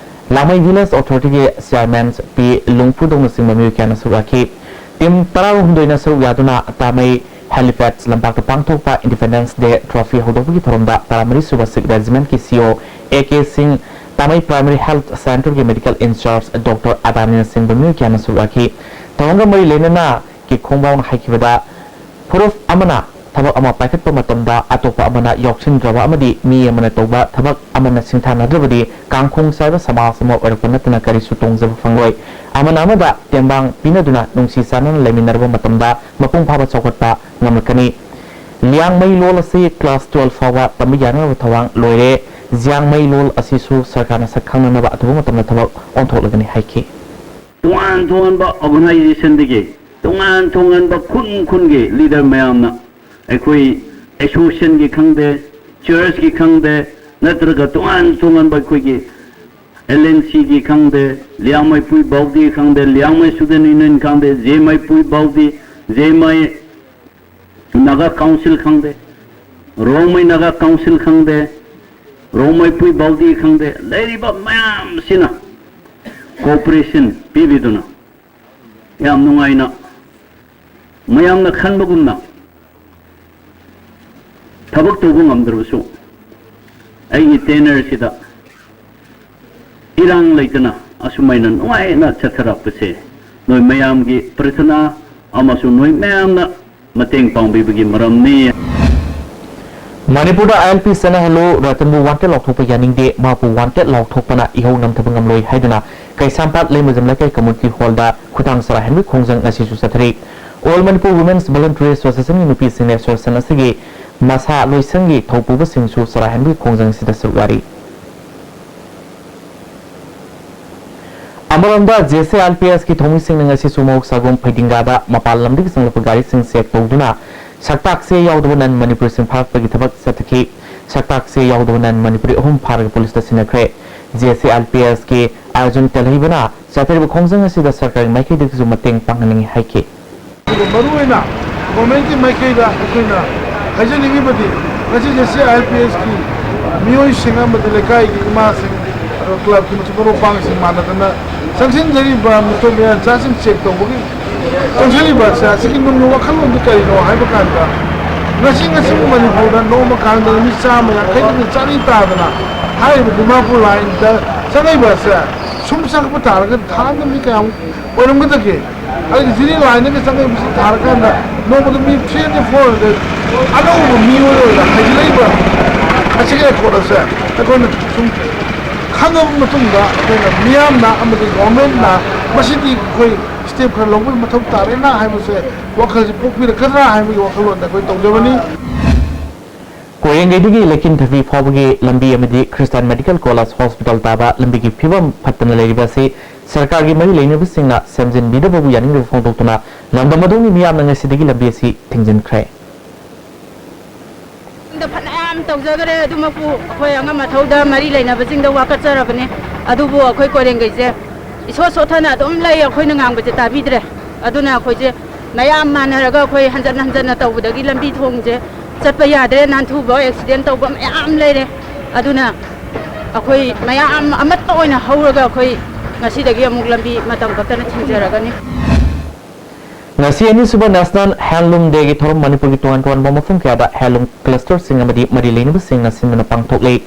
ꯂꯥꯡꯃꯩ Village Authorityꯒꯤ Chairman ꯄꯤ ꯂꯨꯡꯐꯨꯗꯧꯅꯆꯤꯡꯕ ꯃꯤꯑꯣꯏ ꯀꯌꯥꯅ ꯁꯔꯨꯛ ꯌꯥꯈꯤ꯫ Team ꯇꯔꯥꯍꯨꯝꯗꯣꯏꯅ ꯁꯔꯨꯛ ꯌꯥꯗꯨꯅ ꯇꯥꯃꯩ Helipad ꯂꯝꯄꯥꯛꯇ ꯄꯥꯡꯊꯣꯛꯄ Independence Day Trophy ꯍꯧꯗꯣꯛꯄꯒꯤ ꯊꯧꯔꯝꯗ ꯇꯔꯥꯃꯔꯤ ꯁꯨꯕ Sikh Regimentꯀꯤ C E O A K Singh, ꯇꯥꯃꯩ Primary Health Centreꯒꯤ Medical In-charge Doctor ꯑꯗꯥꯅꯤꯅꯆꯤꯡꯕ ꯃꯤꯑꯣꯏ ꯀꯌꯥꯅ ꯁꯔꯨꯛ ꯌꯥꯈꯤ꯫ ꯊꯧꯔꯝꯒ ꯃꯔꯤ ꯂꯩꯅꯅ ꯀꯦ ꯈꯣꯡꯕꯥꯎꯅ ꯍꯥꯏꯈꯤꯕꯗ, ꯐꯨꯔꯨꯞ ꯑꯃꯅ ꯊꯕꯛ ꯑꯃ ꯄꯥꯏꯈꯠꯄ ꯃꯇꯝꯗ ꯑꯇꯣꯞꯄ ꯑꯃꯅ ꯌꯥꯎꯁꯤꯟꯗ꯭ꯔꯕ ꯑꯃꯗꯤ ꯃꯤ ꯑꯃꯅ ꯇꯧꯕ ꯊꯕꯛ ꯑꯃꯅ ꯁꯤꯡꯊꯥꯅꯗ꯭ꯔꯕꯗꯤ ꯀꯥꯡꯈꯣꯡ ꯆꯥꯏꯕ ꯁꯃꯥꯖ ꯑꯃ ꯑꯣꯏꯔꯛꯄ ꯅꯠꯇꯅ ꯀꯔꯤꯁꯨ ꯇꯣꯡꯖꯕ ꯐꯪꯂꯣꯏ꯫ ꯑꯃꯅ ꯑꯃꯗ ꯇꯦꯡꯕꯥꯡ ꯄꯤꯅꯗꯨꯅ ꯅꯨꯡꯁꯤ ꯆꯥꯟꯅꯅ ꯂꯩꯃꯤꯟꯅꯔꯕ ꯃꯇꯝꯗ ꯃꯄꯨꯡ ꯐꯥꯕ ꯆꯥꯎꯈꯠꯄ ꯉꯝꯂꯛꯀꯅꯤ꯫ ꯂꯤꯌꯥꯡꯃꯩ ꯂꯣꯜ ꯑꯁꯤ class twelve ꯐꯥꯎꯕ ꯇꯝꯕ ꯌꯥꯅꯅꯕ ꯊꯧꯔꯥꯡ ꯂꯣꯏꯔꯦ꯫ ꯖꯤꯌꯥꯡꯃꯩ ꯂꯣꯜ ꯑꯁꯤꯁꯨ ꯁꯔꯀꯥꯔꯅ ꯁꯛ ꯈꯪꯅꯅꯕ ꯑꯊꯨꯕ ꯃꯇꯝꯗ ꯊꯕꯛ ꯑꯣꯟꯊꯣꯛꯂꯒꯅꯤ ꯍꯥꯏꯈꯤ꯫ ꯇꯣꯉꯥꯟ ꯇꯣꯉꯥꯟꯕ organizationꯗꯒꯤ, ꯇꯣꯉꯥꯟ ꯇꯣꯉꯥꯟꯕ ꯈꯨꯟ ꯈꯨꯟꯒꯤ leader ꯃꯌꯥꯝꯅ, ꯑꯩꯈꯣꯏ associationꯒꯤ ꯈꯪꯗꯦ, churchꯀꯤ ꯈꯪꯗꯦ, ꯅꯠꯇ꯭ꯔꯒ ꯇꯣꯉꯥꯟ ꯇꯣꯉꯥꯟꯕ ꯑꯩꯈꯣꯏꯒꯤ L N Cꯒꯤ ꯈꯪꯗꯦ, ꯂꯤꯌꯥꯡꯃꯩ ꯄꯨꯏ ꯕꯥꯎꯗꯤ ꯈꯪꯗꯦ, ꯂꯤꯌꯥꯡꯃꯩ student union ꯈꯪꯗꯦ, ꯖꯦꯃꯩ ꯄꯨꯏ ꯕꯥꯎꯗꯤ, ꯖꯦꯃꯩ Naga Council ꯈꯪꯗꯦ, ꯔꯣꯡꯃꯩ Naga Council ꯈꯪꯗꯦ, ꯔꯣꯡꯃꯩ ꯄꯨꯏ ꯕꯥꯎꯗꯤ ꯈꯪꯗꯦ, ꯂꯩꯔꯤꯕ ꯃꯌꯥꯝꯁꯤꯅ cooperation ꯄꯤꯕꯤꯗꯨꯅ ꯌꯥꯝ ꯅꯨꯡꯉꯥꯏꯅ, ꯃꯌꯥꯝꯅ ꯈꯟꯕꯒꯨꯝꯅ ꯊꯕꯛ ꯇꯧꯕ ꯉꯝꯗ꯭ꯔꯕꯁꯨ, ꯑꯩꯒꯤ tenureꯁꯤꯗ ꯏꯔꯥꯡ ꯂꯩꯇꯅ ꯑꯁꯨꯃꯥꯏꯅ ꯅꯨꯡꯉꯥꯏꯅ ꯆꯠꯊꯔꯛꯄꯁꯦ ꯅꯣꯏ ꯃꯌꯥꯝꯒꯤ ꯄ꯭ꯔꯊꯅꯥ ꯑꯃꯁꯨꯡ ꯅꯣꯏ ꯃꯌꯥꯝꯅ ꯃꯇꯦꯡ ꯄꯥꯡꯕꯤꯕꯒꯤ ꯃꯔꯝꯅꯤ꯫ ꯃꯅꯤꯄꯨꯔꯗ ILP ꯁꯅꯥꯍꯜꯂꯨ, ꯔꯇꯟꯕꯨ wanted ꯂꯥꯎꯊꯣꯛꯄ ꯌꯥꯅꯤꯡꯗꯦ, ꯃꯍꯥꯛꯄꯨ wanted ꯂꯥꯎꯊꯣꯛꯄꯅ ꯏꯍꯧ ꯅꯝꯊꯕ ꯉꯝꯂꯣꯏ ꯍꯥꯏꯗꯨꯅ ꯀꯩꯁꯥꯝꯄꯥꯠ ꯂꯩꯃꯖꯝ ꯂꯩꯀꯥꯏ community hallꯗ ꯈꯨꯗꯥꯡ ꯆꯔꯥꯍꯦꯟꯕꯒꯤ ꯈꯣꯡꯖꯪ ꯉꯁꯤꯁꯨ ꯆꯠꯊꯔꯤ꯫ All Manipur Women's Voluntary Associationꯒꯤ ꯅꯨꯄꯤꯁꯤꯡꯅ association ꯑꯁꯤꯒꯤ ꯃꯁꯥ ꯂꯣꯏꯁꯪꯒꯤ ꯊꯧꯄꯨꯕꯁꯤꯡꯁꯨ ꯆꯔꯥꯍꯦꯟꯕꯒꯤ ꯈꯣꯡꯖꯪ ꯑꯁꯤꯗ ꯁꯔꯨꯛ ꯌꯥꯔꯤ꯫ ꯑꯃꯔꯣꯝꯗ, JCILPSꯀꯤ ꯊꯧꯃꯤꯁꯤꯡꯅ ꯉꯁꯤꯁꯨ ꯃꯍꯧꯁꯥꯒꯨꯝ ꯐꯩꯗꯤꯡꯒꯥꯗ ꯃꯄꯥꯟ ꯂꯝꯗꯒꯤ ꯆꯪꯂꯛꯄ ꯒꯥꯔꯤꯁꯤꯡ check ꯇꯧꯗꯨꯅ ꯁꯛꯇꯥꯛꯁꯦ ꯌꯥꯎꯗꯕ non Manipuriꯁꯤꯡ ꯐꯥꯔꯛꯄꯒꯤ ꯊꯕꯛ ꯆꯠꯊꯈꯤ꯫ ꯁꯛꯇꯥꯛꯁꯦ ꯌꯥꯎꯗꯕ non Manipuri ꯑꯍꯨꯝ ꯐꯥꯔꯒ ꯄꯨꯂꯤꯁꯇ ꯁꯤꯟꯅꯈ꯭ꯔꯦ꯫ JCILPSꯀꯤ ꯑꯥꯔꯖꯨꯟ ꯇꯦꯜꯍꯩꯕꯅ ꯆꯠꯊꯔꯤꯕ ꯈꯣꯡꯖꯪ ꯑꯁꯤꯗ ꯁꯔꯀꯥꯔꯒꯤ ꯃꯥꯏꯀꯩꯗꯒꯤꯁꯨ ꯃꯇꯦꯡ ꯄꯥꯡꯍꯟꯅꯤꯡꯏ ꯍꯥꯏꯈꯤ꯫ ꯑꯗꯨꯒ ꯃꯔꯨꯑꯣꯏꯅ governmentꯀꯤ ꯃꯥꯏꯀꯩꯗ ꯑꯩꯈꯣꯏꯅ ꯍꯥꯏꯖꯅꯤꯡꯉꯤꯕꯗꯤ, ꯉꯁꯤ JCILPSꯀꯤ ꯃꯤꯑꯣꯏꯁꯤꯡ ꯑꯃꯗꯤ ꯂꯩꯀꯥꯏꯒꯤ ꯏꯃꯥꯁꯤꯡ, ꯑꯗꯨꯒ clubꯀꯤ ꯃꯆꯤꯟ ꯃꯔꯨꯞ ꯃꯄꯥꯡꯁꯤꯡ ꯃꯥꯟꯅꯗꯅ ꯆꯪꯁꯤꯟꯖꯔꯤꯕ ꯃꯤꯇꯣꯞ ꯃꯤꯌꯥꯟꯆꯥꯁꯤꯡ check ꯇꯧꯕꯒꯤ ꯆꯪꯁꯤꯜꯂꯤꯕ ꯑꯁꯦ, ꯑꯁꯤꯒꯤ ꯅꯨꯡꯒꯤ ꯋꯥꯈꯜꯂꯣꯟꯗꯨ ꯀꯔꯤꯅꯣ ꯍꯥꯏꯕ ꯀꯥꯟꯗ, ꯉꯁꯤ, ꯉꯁꯤ ꯃꯅꯤꯄꯨꯔꯗ ꯅꯣꯡꯃ ꯀꯥꯟꯗ ꯃꯤ ꯆꯥꯝꯃ ꯌꯥꯡꯈꯩꯗꯒꯤ ꯆꯅꯤ ꯇꯥꯗꯅ ꯍꯥꯏꯔꯤꯕ ꯗꯤꯃꯥꯄꯨꯔ lineꯗ ꯆꯪꯉꯛꯏꯕ ꯑꯁꯦ, ꯁꯨꯝ ꯆꯪꯉꯛꯄ ꯇꯥꯔꯒꯗꯤ ꯊꯥ ꯑꯃꯗ ꯃꯤ ꯀꯌꯥꯃꯨꯛ ꯑꯣꯏꯔꯝꯒꯗꯒꯦ? ꯑꯗꯨꯒ ꯖꯤꯔꯤ lineꯗꯒꯤ ꯆꯪꯉꯛꯏꯕꯁꯤ ꯊꯥꯔꯀꯥꯟꯗ ꯅꯣꯡꯃꯗ ꯃꯤ three hundred, four hundred ꯑꯅꯧꯕ ꯃꯤꯑꯣꯏ ꯑꯣꯏꯅ ꯍꯩꯖꯤꯜꯂꯛꯏꯕ ꯑꯁꯤꯒꯤ record ꯑꯁꯦ ꯑꯩꯈꯣꯏꯅ ꯁꯨꯝ ꯈꯪꯉꯕ ꯃꯇꯨꯡꯗ, ꯑꯩꯈꯣꯏꯅ ꯃꯤꯌꯥꯝꯅ ꯑꯃꯗꯤ governmentꯅ ꯃꯁꯤꯗꯤ ꯑꯩꯈꯣꯏ ꯁ꯭ꯇꯦꯞ ꯈꯔ ꯂꯧꯕꯒꯤ ꯃꯊꯧ ꯇꯥꯔꯦꯅ ꯍꯥꯏꯕꯁꯦ ꯋꯥꯈꯜꯁꯦ ꯄꯣꯛꯄꯤꯔꯛꯀꯗ꯭ꯔꯥ ꯍꯥꯏꯕꯒꯤ ꯋꯥꯈꯜꯂꯣꯟꯗ ꯑꯩꯈꯣꯏ ꯇꯧꯖꯕꯅꯤ꯫ ꯀꯣꯏꯔꯦꯡꯒꯩꯗꯒꯤ ꯂꯩꯀꯤꯟꯊꯕꯤ ꯐꯥꯎꯕꯒꯤ ꯂꯝꯕꯤ ꯑꯃꯗꯤ ꯈ꯭ꯔꯤꯁꯇꯥꯟ ꯃꯦꯗꯤꯀꯦꯜ ꯀꯣꯂꯦꯖ ꯍꯣꯁꯄꯤꯇꯥꯜ ꯇꯥꯕ ꯂꯝꯕꯤꯒꯤ ꯐꯤꯕꯝ ꯐꯠꯇꯅ ꯂꯩꯔꯤꯕ ꯑꯁꯤ ꯁꯔꯀꯥꯔꯒꯤ ꯃꯔꯤ ꯂꯩꯅꯕꯁꯤꯡꯅ ꯁꯦꯝꯖꯤꯟꯕꯤꯗꯕꯕꯨ ꯌꯥꯅꯤꯡꯗꯕ ꯐꯣꯡꯗꯣꯛꯇꯨꯅ ꯂꯝꯗꯝ ꯑꯗꯨꯒꯤ ꯃꯤꯌꯥꯝꯅ ꯉꯁꯤꯗꯒꯤ ꯂꯝꯕꯤ ꯑꯁꯤ ꯊꯤꯡꯖꯤꯟꯈ꯭ꯔꯦ꯫ ꯗ ꯐꯅꯌꯥꯝ ꯇꯧꯖꯈ꯭ꯔꯦ, ꯑꯗꯨꯃꯛꯄꯨ ꯑꯩꯈꯣꯏ ꯑꯉꯝ ꯑꯊꯧꯗ ꯃꯔꯤ ꯂꯩꯅꯕꯁꯤꯡꯗ ꯋꯥꯀꯠꯆꯔꯕꯅꯤ꯫ ꯑꯗꯨꯕꯨ ꯑꯩꯈꯣꯏ ꯀꯣꯏꯔꯦꯡꯒꯩꯁꯦ ꯏꯁꯣꯠ ꯁꯣꯠꯊꯅ ꯑꯗꯨꯝ ꯂꯩ, ꯑꯩꯈꯣꯏꯅ ꯉꯥꯡꯕꯁꯦ ꯇꯥꯕꯤꯗ꯭ꯔꯦ꯫ ꯑꯗꯨꯅ ꯑꯩꯈꯣꯏꯁꯦ ꯃꯌꯥꯝ ꯃꯥꯟꯅꯔꯒ ꯑꯩꯈꯣꯏ ꯍꯟꯖꯟ ꯍꯟꯖꯟꯅ ꯇꯧꯕꯗꯒꯤ ꯂꯝꯕꯤ ꯊꯣꯡꯁꯦ ꯆꯠꯄ ꯌꯥꯗ꯭ꯔꯦ, ꯅꯥꯟꯊꯨꯕ, ꯑꯦꯛꯁꯤꯗꯦꯟ ꯇꯧꯕ ꯃꯌꯥꯝ ꯂꯩꯔꯦ꯫ ꯑꯗꯨꯅ ꯑꯩꯈꯣꯏ ꯃꯌꯥꯝ ꯑꯃꯠꯇ ꯑꯣꯏꯅ ꯍꯧꯔꯒ ꯑꯩꯈꯣꯏ ꯉꯁꯤꯗꯒꯤ ꯑꯃꯨꯛ ꯂꯝꯕꯤ ꯃꯇꯝ ꯀꯛꯇꯅ ꯊꯤꯡꯖꯔꯒꯅꯤ꯫ ꯉꯁꯤ ꯑꯅꯤꯁꯨꯕ National Handloom Dayꯒꯤ ꯊꯧꯔꯝ ꯃꯅꯤꯄꯨꯔꯒꯤ ꯇꯣꯉꯥꯟ ꯇꯣꯉꯥꯟꯕ ꯃꯐꯝ ꯀꯌꯥꯗ handloom clusterꯁꯤꯡ ꯑꯃꯗꯤ ꯃꯔꯤ ꯂꯩꯅꯕꯁꯤꯡꯅ ꯁꯤꯟꯗꯨꯅ ꯄꯥꯡꯊꯣꯛꯂꯤ꯫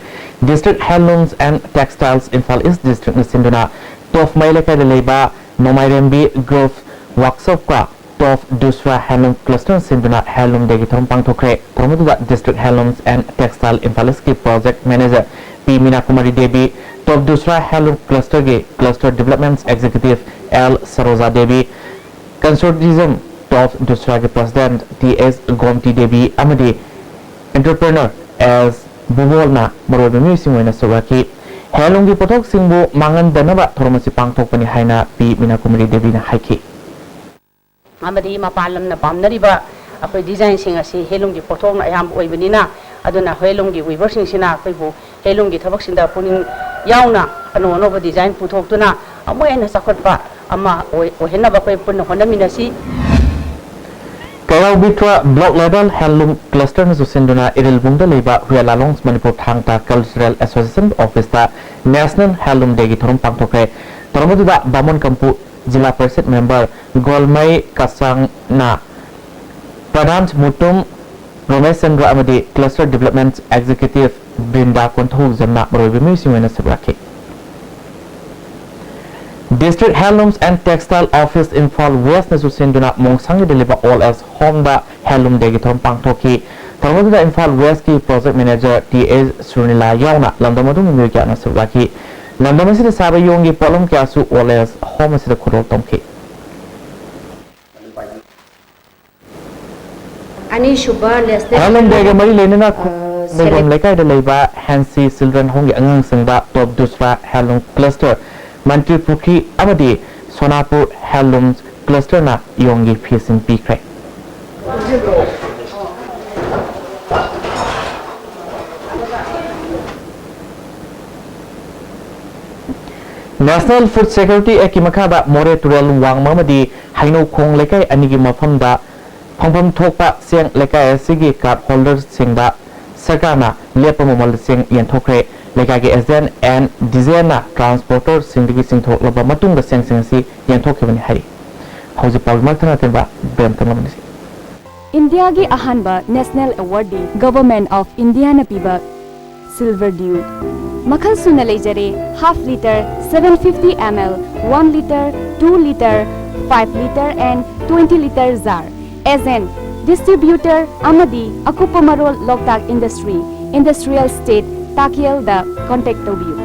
District Handlooms and Textiles Imphal East Districtꯅ ꯁꯤꯟꯗꯨꯅ ꯇꯣꯞꯃꯩ ꯂꯩꯀꯥꯏꯗ ꯂꯩꯕ ꯅꯣꯡꯃꯥꯏꯔꯦꯝꯕꯤ Group Workshopꯀ ꯇꯣꯞ ꯗꯨꯁ꯭ꯔꯥ Handloom Clusterꯅ ꯁꯤꯟꯗꯨꯅ Handloom Dayꯒꯤ ꯊꯧꯔꯝ ꯄꯥꯡꯊꯣꯛꯈ꯭ꯔꯦ꯫ ꯊꯧꯔꯝ ꯑꯗꯨꯗ District Handlooms and Textile Imphal Eastꯀꯤ Project Manager P Meena Kumari Devi, Top Dusra Handloom Clusterꯒꯤ Cluster Development Executive L Saroja Devi, Consortium Top ꯗꯨꯁ꯭ꯔꯥꯒꯤ President T S Gomti Devi ꯑꯃꯗꯤ Entrepreneur ꯑꯦꯁ ꯕꯨꯕꯣꯜꯅ ꯃꯔꯨꯑꯣꯏꯕ ꯃꯤꯑꯣꯏꯁꯤꯡ ꯑꯣꯏꯅ ꯁꯔꯨꯛ ꯌꯥꯈꯤ꯫ Handloomꯒꯤ ꯄꯣꯠꯊꯣꯛꯁꯤꯡꯕꯨ ꯃꯥꯡꯍꯟꯗꯅꯕ ꯊꯧꯔꯝ ꯑꯁꯤ ꯄꯥꯡꯊꯣꯛꯄꯅꯤ ꯍꯥꯏꯅ ꯄꯤ ꯃꯤꯅꯥ ꯀꯨꯃꯥꯔꯤ ꯗꯦꯕꯤꯅ ꯍꯥꯏꯈꯤ꯫ ꯑꯃꯗꯤ ꯃꯄꯥꯟ ꯂꯝꯅ ꯄꯥꯝꯅꯔꯤꯕ ꯑꯩꯈꯣꯏ designꯁꯤꯡ ꯑꯁꯤ handloomꯒꯤ ꯄꯣꯠꯊꯣꯛꯅ ꯑꯌꯥꯝꯕ ꯑꯣꯏꯕꯅꯤꯅ, ꯑꯗꯨꯅ handloomꯒꯤ weaverꯁꯤꯡꯁꯤꯅ ꯑꯩꯈꯣꯏꯕꯨ handloomꯒꯤ ꯊꯕꯛꯁꯤꯡꯗ ꯄꯨꯛꯅꯤꯡ ꯌꯥꯎꯅ ꯑꯅꯧ ꯑꯅꯧꯕ design ꯄꯨꯊꯣꯛꯇꯨꯅ ꯑꯃꯨꯛ ꯍꯦꯟꯅ ꯆꯥꯎꯈꯠꯄ ꯑꯃ ꯑꯣꯏ-, ꯑꯣꯏꯍꯟꯅꯕ ꯑꯩꯈꯣꯏ ꯄꯨꯟꯅ ꯍꯣꯠꯅꯃꯤꯟꯅꯁꯤ꯫ ꯀꯩꯔꯥꯎ ꯕꯤꯇ꯭ꯋꯥ Block Level Handloom Clusterꯅꯁꯨ ꯁꯤꯟꯗꯨꯅ ꯏꯔꯤꯜꯕꯨꯡꯗ ꯂꯩꯕ ꯍꯨꯌꯥꯂꯥꯂꯣꯡ ꯃꯅꯤꯄꯨꯔ ꯊꯥꯡ ꯇꯥ Cultural Association Officeꯇ National Handloom Dayꯒꯤ ꯊꯧꯔꯝ ꯄꯥꯡꯊꯣꯛꯈ꯭ꯔꯦ꯫ ꯊꯧꯔꯝ ꯑꯗꯨꯗ ꯕꯥꯃꯣꯟ ꯀꯝꯄꯨ ꯖꯤꯂꯥ ꯄꯔꯤꯁꯠ member ꯒꯣꯜꯃꯩ ꯀꯁꯥꯡꯅ, ꯄ꯭ꯔꯙꯥꯟ ꯃꯨꯇꯨꯝ ꯔꯣꯃꯦꯁ ꯆꯟꯗ꯭ꯔ ꯑꯃꯗꯤ Cluster Development Executive ꯕ꯭ꯔꯤꯟꯗꯥ ꯀꯣꯟꯊꯧꯖꯝꯅ ꯃꯔꯨꯑꯣꯏꯕ ꯃꯤꯑꯣꯏꯁꯤꯡ ꯑꯣꯏꯅ ꯁꯔꯨꯛ ꯌꯥꯈꯤ꯫ District Handlooms and Textile Office Imphal Westꯅꯁꯨ ꯁꯤꯟꯗꯨꯅ ꯃꯣꯡꯁꯥꯡꯒꯤꯗ ꯂꯩꯕ Old Age Homeꯗ Handloom Dayꯒꯤ ꯊꯧꯔꯝ ꯄꯥꯡꯊꯣꯛꯈꯤ꯫ ꯊꯧꯔꯝ ꯑꯗꯨꯗ ꯏꯝꯐꯥꯜ Westꯀꯤ Project Manager ꯇꯤ ꯑꯦꯁ ꯁꯨꯔꯅꯤꯂꯥ ꯌꯥꯎꯅ ꯂꯝꯗꯝ ꯑꯗꯨꯒꯤ ꯃꯤꯑꯣꯏ ꯀꯌꯥꯅ ꯁꯔꯨꯛ ꯌꯥꯈꯤ꯫ ꯂꯝꯗꯝ ꯑꯁꯤꯗ ꯁꯥꯕ ꯌꯣꯡꯒꯤ ꯄꯣꯠꯂꯝ ꯀꯌꯥꯁꯨ Old Age Home ꯑꯁꯤꯗ ꯈꯨꯗꯣꯜ ꯇꯝꯈꯤ꯫ ꯑꯅꯤꯁꯨꯕ ꯂꯦꯁꯅꯦꯜ ꯍꯦꯟꯂꯨꯝ ꯗꯦꯒ ꯃꯔꯤ ꯂꯩꯅꯅ ꯑ, ꯈꯣꯡꯖꯣꯝ ꯁꯦꯂꯦꯛ- ꯂꯩꯀꯥꯏꯗ ꯂꯩꯕ ꯍꯦꯟꯁꯤ ꯆꯤꯜꯗ꯭ꯔꯦꯟ ꯍꯣꯝꯒꯤ ꯑꯉꯥꯡꯁꯤꯡꯗ ꯇꯣꯞ ꯗꯨꯁ꯭ꯔꯥ ꯍꯦꯟꯂꯨꯝ ꯀ꯭ꯂꯁꯇꯔ, ꯃꯟꯇ꯭ꯔꯤ ꯄꯨꯈ꯭ꯔꯤ ꯑꯃꯗꯤ ꯁꯣꯅꯥꯄꯨꯔ ꯍꯦꯟꯂꯨꯝ ꯀ꯭ꯂꯁꯇꯔꯅ ꯏꯌꯣꯡꯒꯤ ꯐꯤꯁꯤꯡ ꯄꯤꯈ꯭ꯔꯦ꯫ National Food Security Act ꯀꯤ ꯃꯈꯥꯗ ꯃꯣꯔꯦ ꯇꯨꯔꯦꯜ ꯋꯥꯡꯃ ꯑꯃꯗꯤ ꯍꯩꯅꯧꯈꯣꯡ ꯂꯩꯀꯥꯏ ꯑꯅꯤꯒꯤ ꯃꯐꯝꯗ ꯐꯪꯐꯝ ꯊꯣꯛꯄ ꯆꯦꯡ ꯂꯩꯀꯥꯏ ꯑꯁꯤꯒꯤ ꯀꯥꯔꯗ ꯍꯣꯜꯗꯔꯁꯤꯡꯗ ꯁꯔꯀꯥꯔꯅ ꯂꯦꯞꯄ ꯃꯃꯜꯗ ꯆꯦꯡ ꯌꯦꯟꯊꯣꯛꯈ꯭ꯔꯦ꯫ ꯂꯩꯀꯥꯏꯒꯤ ꯑꯦꯖꯦꯟ ꯑꯦꯟ ꯗꯤꯖꯦꯟꯅ ꯇ꯭ꯔꯥꯟꯁꯄꯣꯔꯇꯔꯁꯤꯡꯗꯒꯤ ꯆꯤꯡꯊꯣꯛꯂꯕ ꯃꯇꯨꯡꯗ ꯆꯦꯡꯁꯤꯡ ꯑꯁꯤ ꯌꯦꯟꯊꯣꯛꯈꯤꯕꯅꯤ ꯍꯥꯏꯔꯤ꯫ ꯍꯧꯖꯤꯛ ꯄꯥꯎꯒꯤ ꯃꯔꯛ ꯊꯪꯅ ꯇꯦꯟꯕ ꯕ꯭ꯔꯦꯝ ꯇꯝꯂꯝꯕꯅꯤ꯫ ꯏꯟꯗꯤꯌꯥꯒꯤ ꯑꯍꯥꯟꯕ ꯅꯦꯁꯅꯦꯜ ꯑꯦꯋꯥꯔꯗꯤ ꯒꯚꯔꯟꯃꯦꯟꯠ ꯑꯣꯐ ꯏꯟꯗꯤꯌꯥꯅ ꯄꯤꯕ ꯁꯤꯜꯚꯔ ꯗ꯭ꯌꯨ ꯃꯈꯜ ꯁꯨꯅ ꯂꯩꯖꯔꯦ: half litre, seven fifty ml, one litre, two litre, five litre and twenty litre jar꯫ Agent, distributor ꯑꯃꯗꯤ ꯑꯀꯨꯞꯄ ꯃꯔꯣꯜ ꯂꯣꯛꯇꯥꯛ ꯏꯟꯗꯁꯇ꯭ꯔꯤ, ꯏꯟꯗꯁꯇ꯭ꯔꯤꯌꯦꯜ ꯁ꯭ꯇꯦꯠ, ꯇꯥꯀꯦꯜꯗ ꯀꯣꯟꯇꯦꯛ ꯇꯧꯕꯤꯌꯨ꯫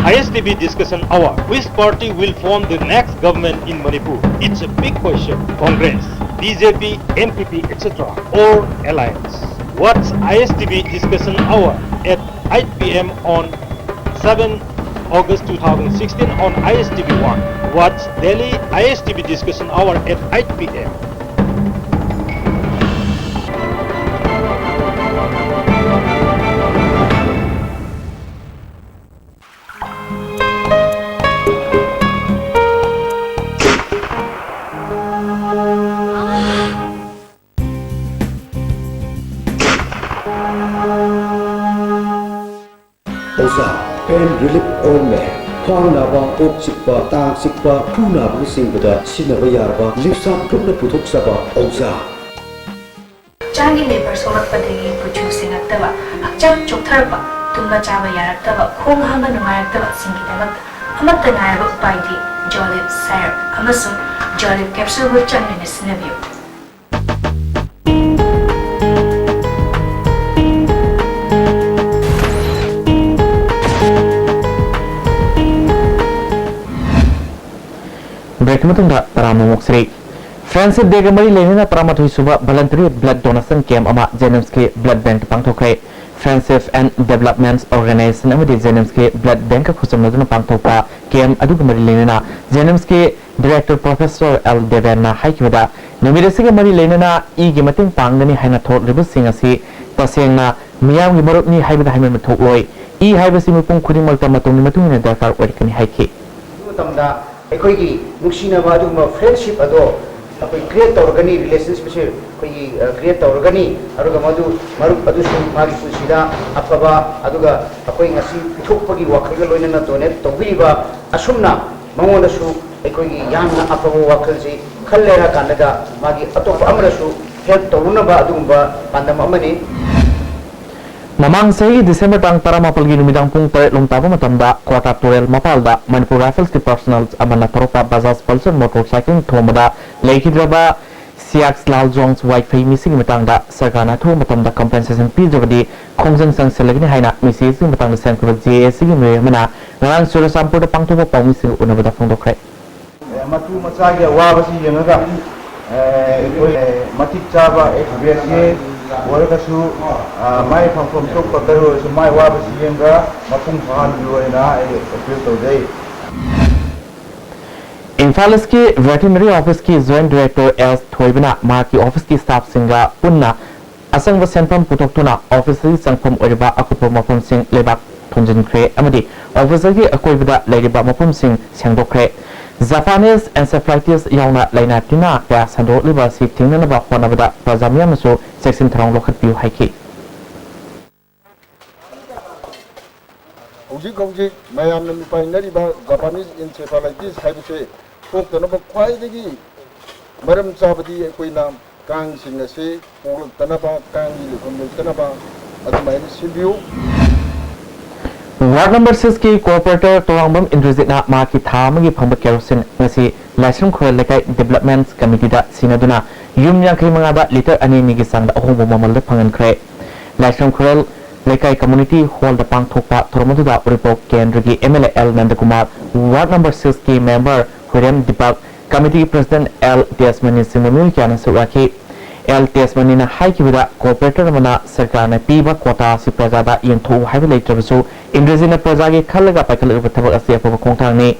I S T B discussion hour. Which party will form the next government in Manipur? It's a big question. Congress, B J P, N P P, et cetera or alliance? Watch I S T B discussion hour at eight p m on seven August two thousand sixteen on I S T B one. Watch daily I S T B discussion hour at eight p m. ꯑꯣꯖꯥ, pain relief ointment꯫ ꯈ꯭ꯋꯥꯡ ꯅꯥꯕ, ꯀꯣꯛ ꯆꯤꯛꯄ, ꯇꯥꯡ ꯆꯤꯛꯄ, ꯈꯨ ꯅꯥꯕꯅꯆꯤꯡꯕꯗ ꯁꯤꯖꯤꯟꯅꯕ ꯌꯥꯔꯕ ꯂꯤꯞꯁꯥꯞ ꯒ꯭ꯔꯨꯞꯅ ꯄꯨꯊꯣꯛꯆꯕ ꯑꯣꯖꯥ꯫ ꯍꯛꯆꯥꯡꯒꯤ ꯂꯦꯕꯔ ꯁꯣꯛꯂꯛꯄꯗꯒꯤ ꯀꯨꯆꯨ ꯁꯦꯡꯉꯛꯇꯕ, ꯍꯛꯆꯥꯡ ꯆꯣꯛꯊꯔꯛꯄ, ꯇꯨꯝꯕ ꯆꯥꯕ ꯌꯥꯔꯛꯇꯕ, ꯈꯣꯡ ꯍꯥꯝꯕ ꯅꯨꯡꯉꯥꯏꯔꯛꯇꯕꯁꯤꯡꯒꯤꯗꯃꯛꯇ ꯑꯃꯠꯇ ꯉꯥꯏꯔꯕ ꯎꯄꯥꯏꯗꯤ ꯖꯣꯂꯤꯞ ꯁꯥꯏꯔꯞ ꯑꯃꯁꯨꯡ ꯖꯣꯂꯤꯞ ꯀꯦꯞꯁꯨꯜꯕꯨ ꯆꯥꯡ ꯅꯥꯏꯅ ꯁꯤꯖꯤꯟꯅꯕꯤꯌꯨ꯫ ꯕ꯭ꯔꯦꯛꯀꯤ ꯃꯇꯨꯡꯗ ꯇꯔꯥꯝꯅ ꯑꯃꯨꯛ ꯁꯤꯔꯤ꯫ Friendship Day ꯒ ꯃꯔꯤ ꯂꯩꯅꯅ ꯇꯔꯥꯃꯥꯊꯣꯏ ꯁꯨꯕ Voluntary Blood Donation Camp ꯑꯃ JNIMS ꯀꯤ Blood Bank ꯇ ꯄꯥꯡꯊꯣꯛꯈ꯭ꯔꯦ꯫ Friendship and Development Organization ꯑꯃꯗꯤ JNIMS ꯀꯤ Blood Bank ꯀ ꯈꯨꯠꯁꯝꯅꯗꯨꯅ ꯄꯥꯡꯊꯣꯛꯄ camp ꯑꯗꯨꯒ ꯃꯔꯤ ꯂꯩꯅꯅ JNIMS ꯀꯤ Director Professor ꯑꯦꯜ ꯗꯦꯕꯦꯟꯅ ꯍꯥꯏꯈꯤꯕꯗ, ꯅꯨꯃꯤꯠ ꯑꯁꯤꯒ ꯃꯔꯤ ꯂꯩꯅꯅ ꯏꯒꯤ ꯃꯇꯦꯡ ꯄꯥꯡꯒꯅꯤ ꯍꯥꯏꯅ ꯊꯣꯛꯂꯤꯕꯁꯤꯡ ꯑꯁꯤ ꯇꯁꯦꯡꯅ ꯃꯤꯌꯥꯝꯒꯤ ꯃꯔꯨꯞꯅꯤ ꯍꯥꯏꯕꯗ ꯍꯥꯏꯃꯟꯕ ꯊꯣꯛꯂꯣꯏ꯫ ꯏ ꯍꯥꯏꯕꯁꯤ ꯃꯤꯄꯨꯝ ꯈꯨꯗꯤꯡꯃꯛꯇ ꯃꯇꯧꯒꯤ ꯃꯇꯨꯡ ꯏꯟꯅ ꯗꯔꯀꯥꯔ ꯑꯣꯏꯔꯛꯀꯅꯤ ꯍꯥꯏꯈꯤ꯫ ꯃꯇꯝꯗ ꯑꯩꯈꯣꯏꯒꯤ ꯅꯨꯡꯁꯤꯅꯕ ꯑꯗꯨꯒꯨꯝꯕ friendship ꯑꯗꯣ ꯑꯩꯈꯣꯏ create ꯇꯧꯔꯒꯅꯤ, relationship ꯁꯦ ꯑꯩꯈꯣꯏꯒꯤ, ꯑ, create ꯇꯧꯔꯒꯅꯤ꯫ ꯑꯗꯨꯒ ꯃꯗꯨ ꯃꯔꯨꯞ ꯑꯗꯨꯁꯨ ꯃꯥꯒꯤ ꯄꯨꯟꯁꯤꯗ ꯑꯐꯕ, ꯑꯗꯨꯒ ꯑꯩꯈꯣꯏ ꯉꯁꯤ ꯄꯤꯊꯣꯛꯄꯒꯤ ꯋꯥꯈꯜꯒ ꯂꯣꯏꯅꯅ donate ꯇꯧꯕꯤꯔꯤꯕ ꯑꯁꯨꯝꯅ ꯃꯉꯣꯟꯗꯁꯨ ꯑꯩꯈꯣꯏꯒꯤ ꯌꯥꯝꯅ ꯑꯐꯕ ꯋꯥꯈꯜꯁꯤ ꯈꯜꯂꯦ ꯍꯥꯏ ꯀꯥꯟꯗꯒ ꯃꯥꯒꯤ ꯑꯇꯣꯞꯄ ꯑꯃꯅꯁꯨ help ꯇꯧꯔꯨꯅꯕ ꯑꯗꯨꯒꯨꯝꯕ ꯄꯥꯟꯗꯝ ꯑꯃꯅꯤ꯫ ꯃꯃꯥꯡ ꯆꯍꯤꯒꯤ December ꯇꯥꯡ ꯇꯔꯥꯃꯥꯄꯜꯒꯤ ꯅꯨꯃꯤꯗꯥꯡ ꯄꯨꯡ ꯇꯔꯦꯠ ꯂꯣꯝ ꯇꯥꯕ ꯃꯇꯝꯗ ꯀ꯭ꯋꯥꯇꯥ ꯇꯨꯔꯦꯜ ꯃꯄꯥꯜꯗ Manipur Rifles ꯀꯤ personnel ꯑꯃꯅ ꯊꯧꯔꯛꯄ Bajaj Pulsar motorcycle ꯊꯣꯡꯕꯗ ꯂꯩꯈꯤꯗ꯭ꯔꯕ ꯁꯤꯌꯥꯛꯁ ꯂꯥꯜ ꯖꯣꯡꯁ ꯋꯥꯏꯐꯩ ꯃꯤꯁꯤꯒꯤ ꯃꯇꯥꯡꯗ ꯁꯔꯀꯥꯔꯅ ꯑꯊꯨꯕ ꯃꯇꯝꯗ compensation ꯄꯤꯗ꯭ꯔꯕꯗꯤ ꯈꯣꯡꯖꯪ ꯆꯪꯁꯤꯜꯂꯒꯅꯤ ꯍꯥꯏꯅ ꯃꯤꯁꯤꯒꯤ ꯃꯇꯥꯡꯗ ꯁꯦꯝꯈꯤꯕ JAC ꯒꯤ ꯃꯤꯑꯣꯏ ꯑꯃꯅ ꯉꯔꯥꯡ ꯆꯨꯔꯆꯥꯟꯄꯨꯔꯗ ꯄꯥꯡꯊꯣꯛꯄ ꯄꯥꯎꯃꯤꯁꯤꯡꯒ ꯎꯅꯕꯗ ꯐꯣꯡꯗꯣꯛꯈ꯭ꯔꯦ꯫ ꯃꯇꯨ ꯃꯆꯥꯒꯤ ꯑꯋꯥꯕꯁꯤ ꯌꯦꯡꯉꯒ, ꯑꯦ, ꯑꯩꯈꯣꯏ, ꯑꯦ, ꯃꯇꯤꯛ ꯆꯥꯕ ꯑꯦꯛꯁꯄ꯭ꯔꯦꯁꯁꯤ ꯑꯣꯏꯔꯒꯁꯨ, ꯑ, ꯃꯥꯏ ꯐꯪꯐꯝ ꯊꯣꯛꯄ ꯈꯔ ꯑꯣꯏꯔꯁꯨ ꯃꯥꯏ ꯋꯥꯕꯁꯤ ꯌꯦꯡꯉꯒ ꯃꯄꯨꯡ ꯐꯥꯍꯟꯕꯤꯌꯨ ꯍꯥꯏꯅ ꯑꯩ ꯑꯦꯄꯤꯜ ꯇꯧꯖꯩ꯫ ꯏꯝꯐꯥꯜ ꯏꯁꯀꯤ Veterinary Office ꯀꯤ Joint Director ꯑꯦꯁ ꯊꯣꯏꯕꯅ ꯃꯍꯥꯛꯀꯤ office ꯀꯤ staff ꯁꯤꯡꯒ ꯄꯨꯟꯅ ꯑꯆꯪꯕ ꯁꯦꯟꯐꯝ ꯄꯨꯊꯣꯛꯇꯨꯅ office ꯑꯁꯤꯒꯤ ꯆꯪꯐꯝ ꯑꯣꯏꯔꯤꯕ ꯑꯀꯨꯞꯄ ꯃꯐꯝꯁꯤꯡ ꯂꯩꯕꯥꯛ ꯊꯣꯟꯖꯤꯟꯈ꯭ꯔꯦ ꯑꯃꯗꯤ office ꯑꯁꯤꯒꯤ ꯑꯀꯣꯏꯕꯗ ꯂꯩꯔꯤꯕ ꯃꯐꯝꯁꯤꯡ ꯁꯦꯡꯗꯣꯛꯈ꯭ꯔꯦ꯫ Japanese encephalitis ꯌꯥꯎꯅ ꯂꯥꯏꯅꯥ ꯇꯤꯟꯅꯥ ꯀꯌꯥ ꯁꯟꯗꯣꯛꯂꯤꯕ ꯑꯁꯤ ꯊꯤꯡꯅꯅꯕ ꯍꯣꯠꯅꯕꯗ ꯄ꯭ꯔꯖꯥ ꯃꯤꯌꯥꯝꯅꯁꯨ ꯆꯦꯛꯁꯤꯟ ꯊꯧꯔꯥꯡ ꯂꯧꯈꯠꯄꯤꯌꯨ ꯍꯥꯏꯈꯤ꯫ ꯍꯧꯖꯤꯛ ꯍꯧꯖꯤꯛ ꯃꯌꯥꯝꯅ ꯃꯤꯄꯥꯏꯅꯔꯤꯕ Japanese encephalitis ꯍꯥꯏꯕꯁꯦ ꯊꯣꯛꯇꯅꯕ ꯈ꯭ꯋꯥꯏꯗꯒꯤ ꯃꯔꯝ ꯆꯥꯕꯗꯤ ꯑꯩꯈꯣꯏꯅ ꯀꯥꯡꯁꯤꯡ ꯑꯁꯤ ꯄꯣꯛꯂꯛꯇꯅꯕ, ꯀꯥꯡꯒꯤ ꯂꯩꯐꯝ ꯂꯩꯇꯅꯕ ꯑꯗꯨꯃꯥꯏꯅ ꯁꯤꯟꯕꯤꯌꯨ꯫ Ward number six ꯀꯤ corporator ꯇꯣꯔꯥꯡꯕꯝ ꯏꯟꯗ꯭ꯔꯖꯤꯠꯅ ꯃꯍꯥꯛꯀꯤ ꯊꯥ ꯑꯃꯒꯤ ꯐꯪꯕ ꯀꯦꯔꯣꯁꯤꯟ ꯉꯁꯤ ꯂꯥꯏꯁ꯭ꯔꯝ ꯈꯨꯔꯦꯜ ꯂꯩꯀꯥꯏ development committee ꯗ ꯁꯤꯟꯅꯗꯨꯅ ꯌꯨꯝ ꯌꯥꯡꯈꯩ ꯃꯉꯥꯗ litre ꯑꯅꯤ ꯑꯅꯤꯒꯤ ꯆꯥꯡꯗ ꯑꯍꯣꯡꯕ ꯃꯃꯜꯗ ꯐꯪꯍꯟꯈ꯭ꯔꯦ꯫ ꯂꯥꯏꯁ꯭ꯔꯝ ꯈꯨꯔꯦꯜ ꯂꯩꯀꯥꯏ community hall ꯗ ꯄꯥꯡꯊꯣꯛꯄ ꯊꯧꯔꯝ ꯑꯗꯨꯗ ꯎꯔꯤꯄꯣꯛ ꯀꯦꯟꯗ꯭ꯔꯒꯤ MLA L Nandakumar, ward number six ꯀꯤ member ꯍꯨꯏꯔꯦꯝ ꯗꯤꯄꯛ, ꯀꯃꯤꯇꯤꯒꯤ ꯄ꯭ꯔꯁꯤꯗꯦꯟꯠ ꯑꯦꯜ ꯇꯦꯖꯃꯅꯤ ꯆꯤꯡꯕ ꯃꯤꯑꯣꯏ ꯀꯌꯥꯅ ꯁꯔꯨꯛ ꯌꯥꯈꯤ꯫ ꯑꯦꯜ ꯇꯦꯖꯃꯅꯤꯅ ꯍꯥꯏꯈꯤꯕꯗ, ꯀꯣꯑꯣꯄꯔꯦꯇꯔ ꯑꯃꯅ ꯁꯔꯀꯥꯔꯅ ꯄꯤꯕ ꯀ꯭ꯋꯥꯇꯥ ꯑꯁꯤ ꯄ꯭ꯔꯖꯥꯗ ꯌꯦꯟꯊꯣꯛꯎ ꯍꯥꯏꯕ ꯂꯩꯇ꯭ꯔꯕꯁꯨ, ꯏꯟꯗ꯭ꯔꯖꯤꯠꯅ ꯄ꯭ꯔꯖꯥꯒꯤ ꯈꯜꯂꯒ ꯄꯥꯏꯈꯠꯂꯛꯂꯤꯕ ꯊꯕꯛ ꯑꯁꯤ ꯑꯐꯕ ꯈꯣꯡꯊꯥꯡꯅꯤ꯫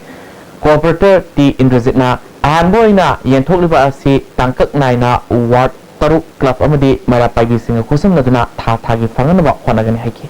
ꯀꯣꯑꯣꯄꯔꯦꯇꯔ ꯇꯤ ꯏꯟꯗ꯭ꯔꯖꯤꯠꯅ ꯑꯍꯥꯟꯕ ꯑꯣꯏꯅ ꯌꯦꯟꯊꯣꯛꯂꯤꯕ ꯑꯁꯤ ꯇꯥꯡꯀꯛ ꯅꯥꯏꯅ ꯋꯥꯔꯗ ꯇꯔꯨꯛ ꯀ꯭ꯂꯕ ꯑꯃꯗꯤ ꯃꯩꯔꯥ ꯄꯥꯏꯕꯤꯁꯤꯡꯒ ꯈꯨꯠꯁꯝꯅꯗꯨꯅ ꯊꯥ ꯊꯥꯒꯤ ꯐꯪꯅꯅꯕ ꯍꯣꯠꯅꯒꯅꯤ ꯍꯥꯏꯈꯤ꯫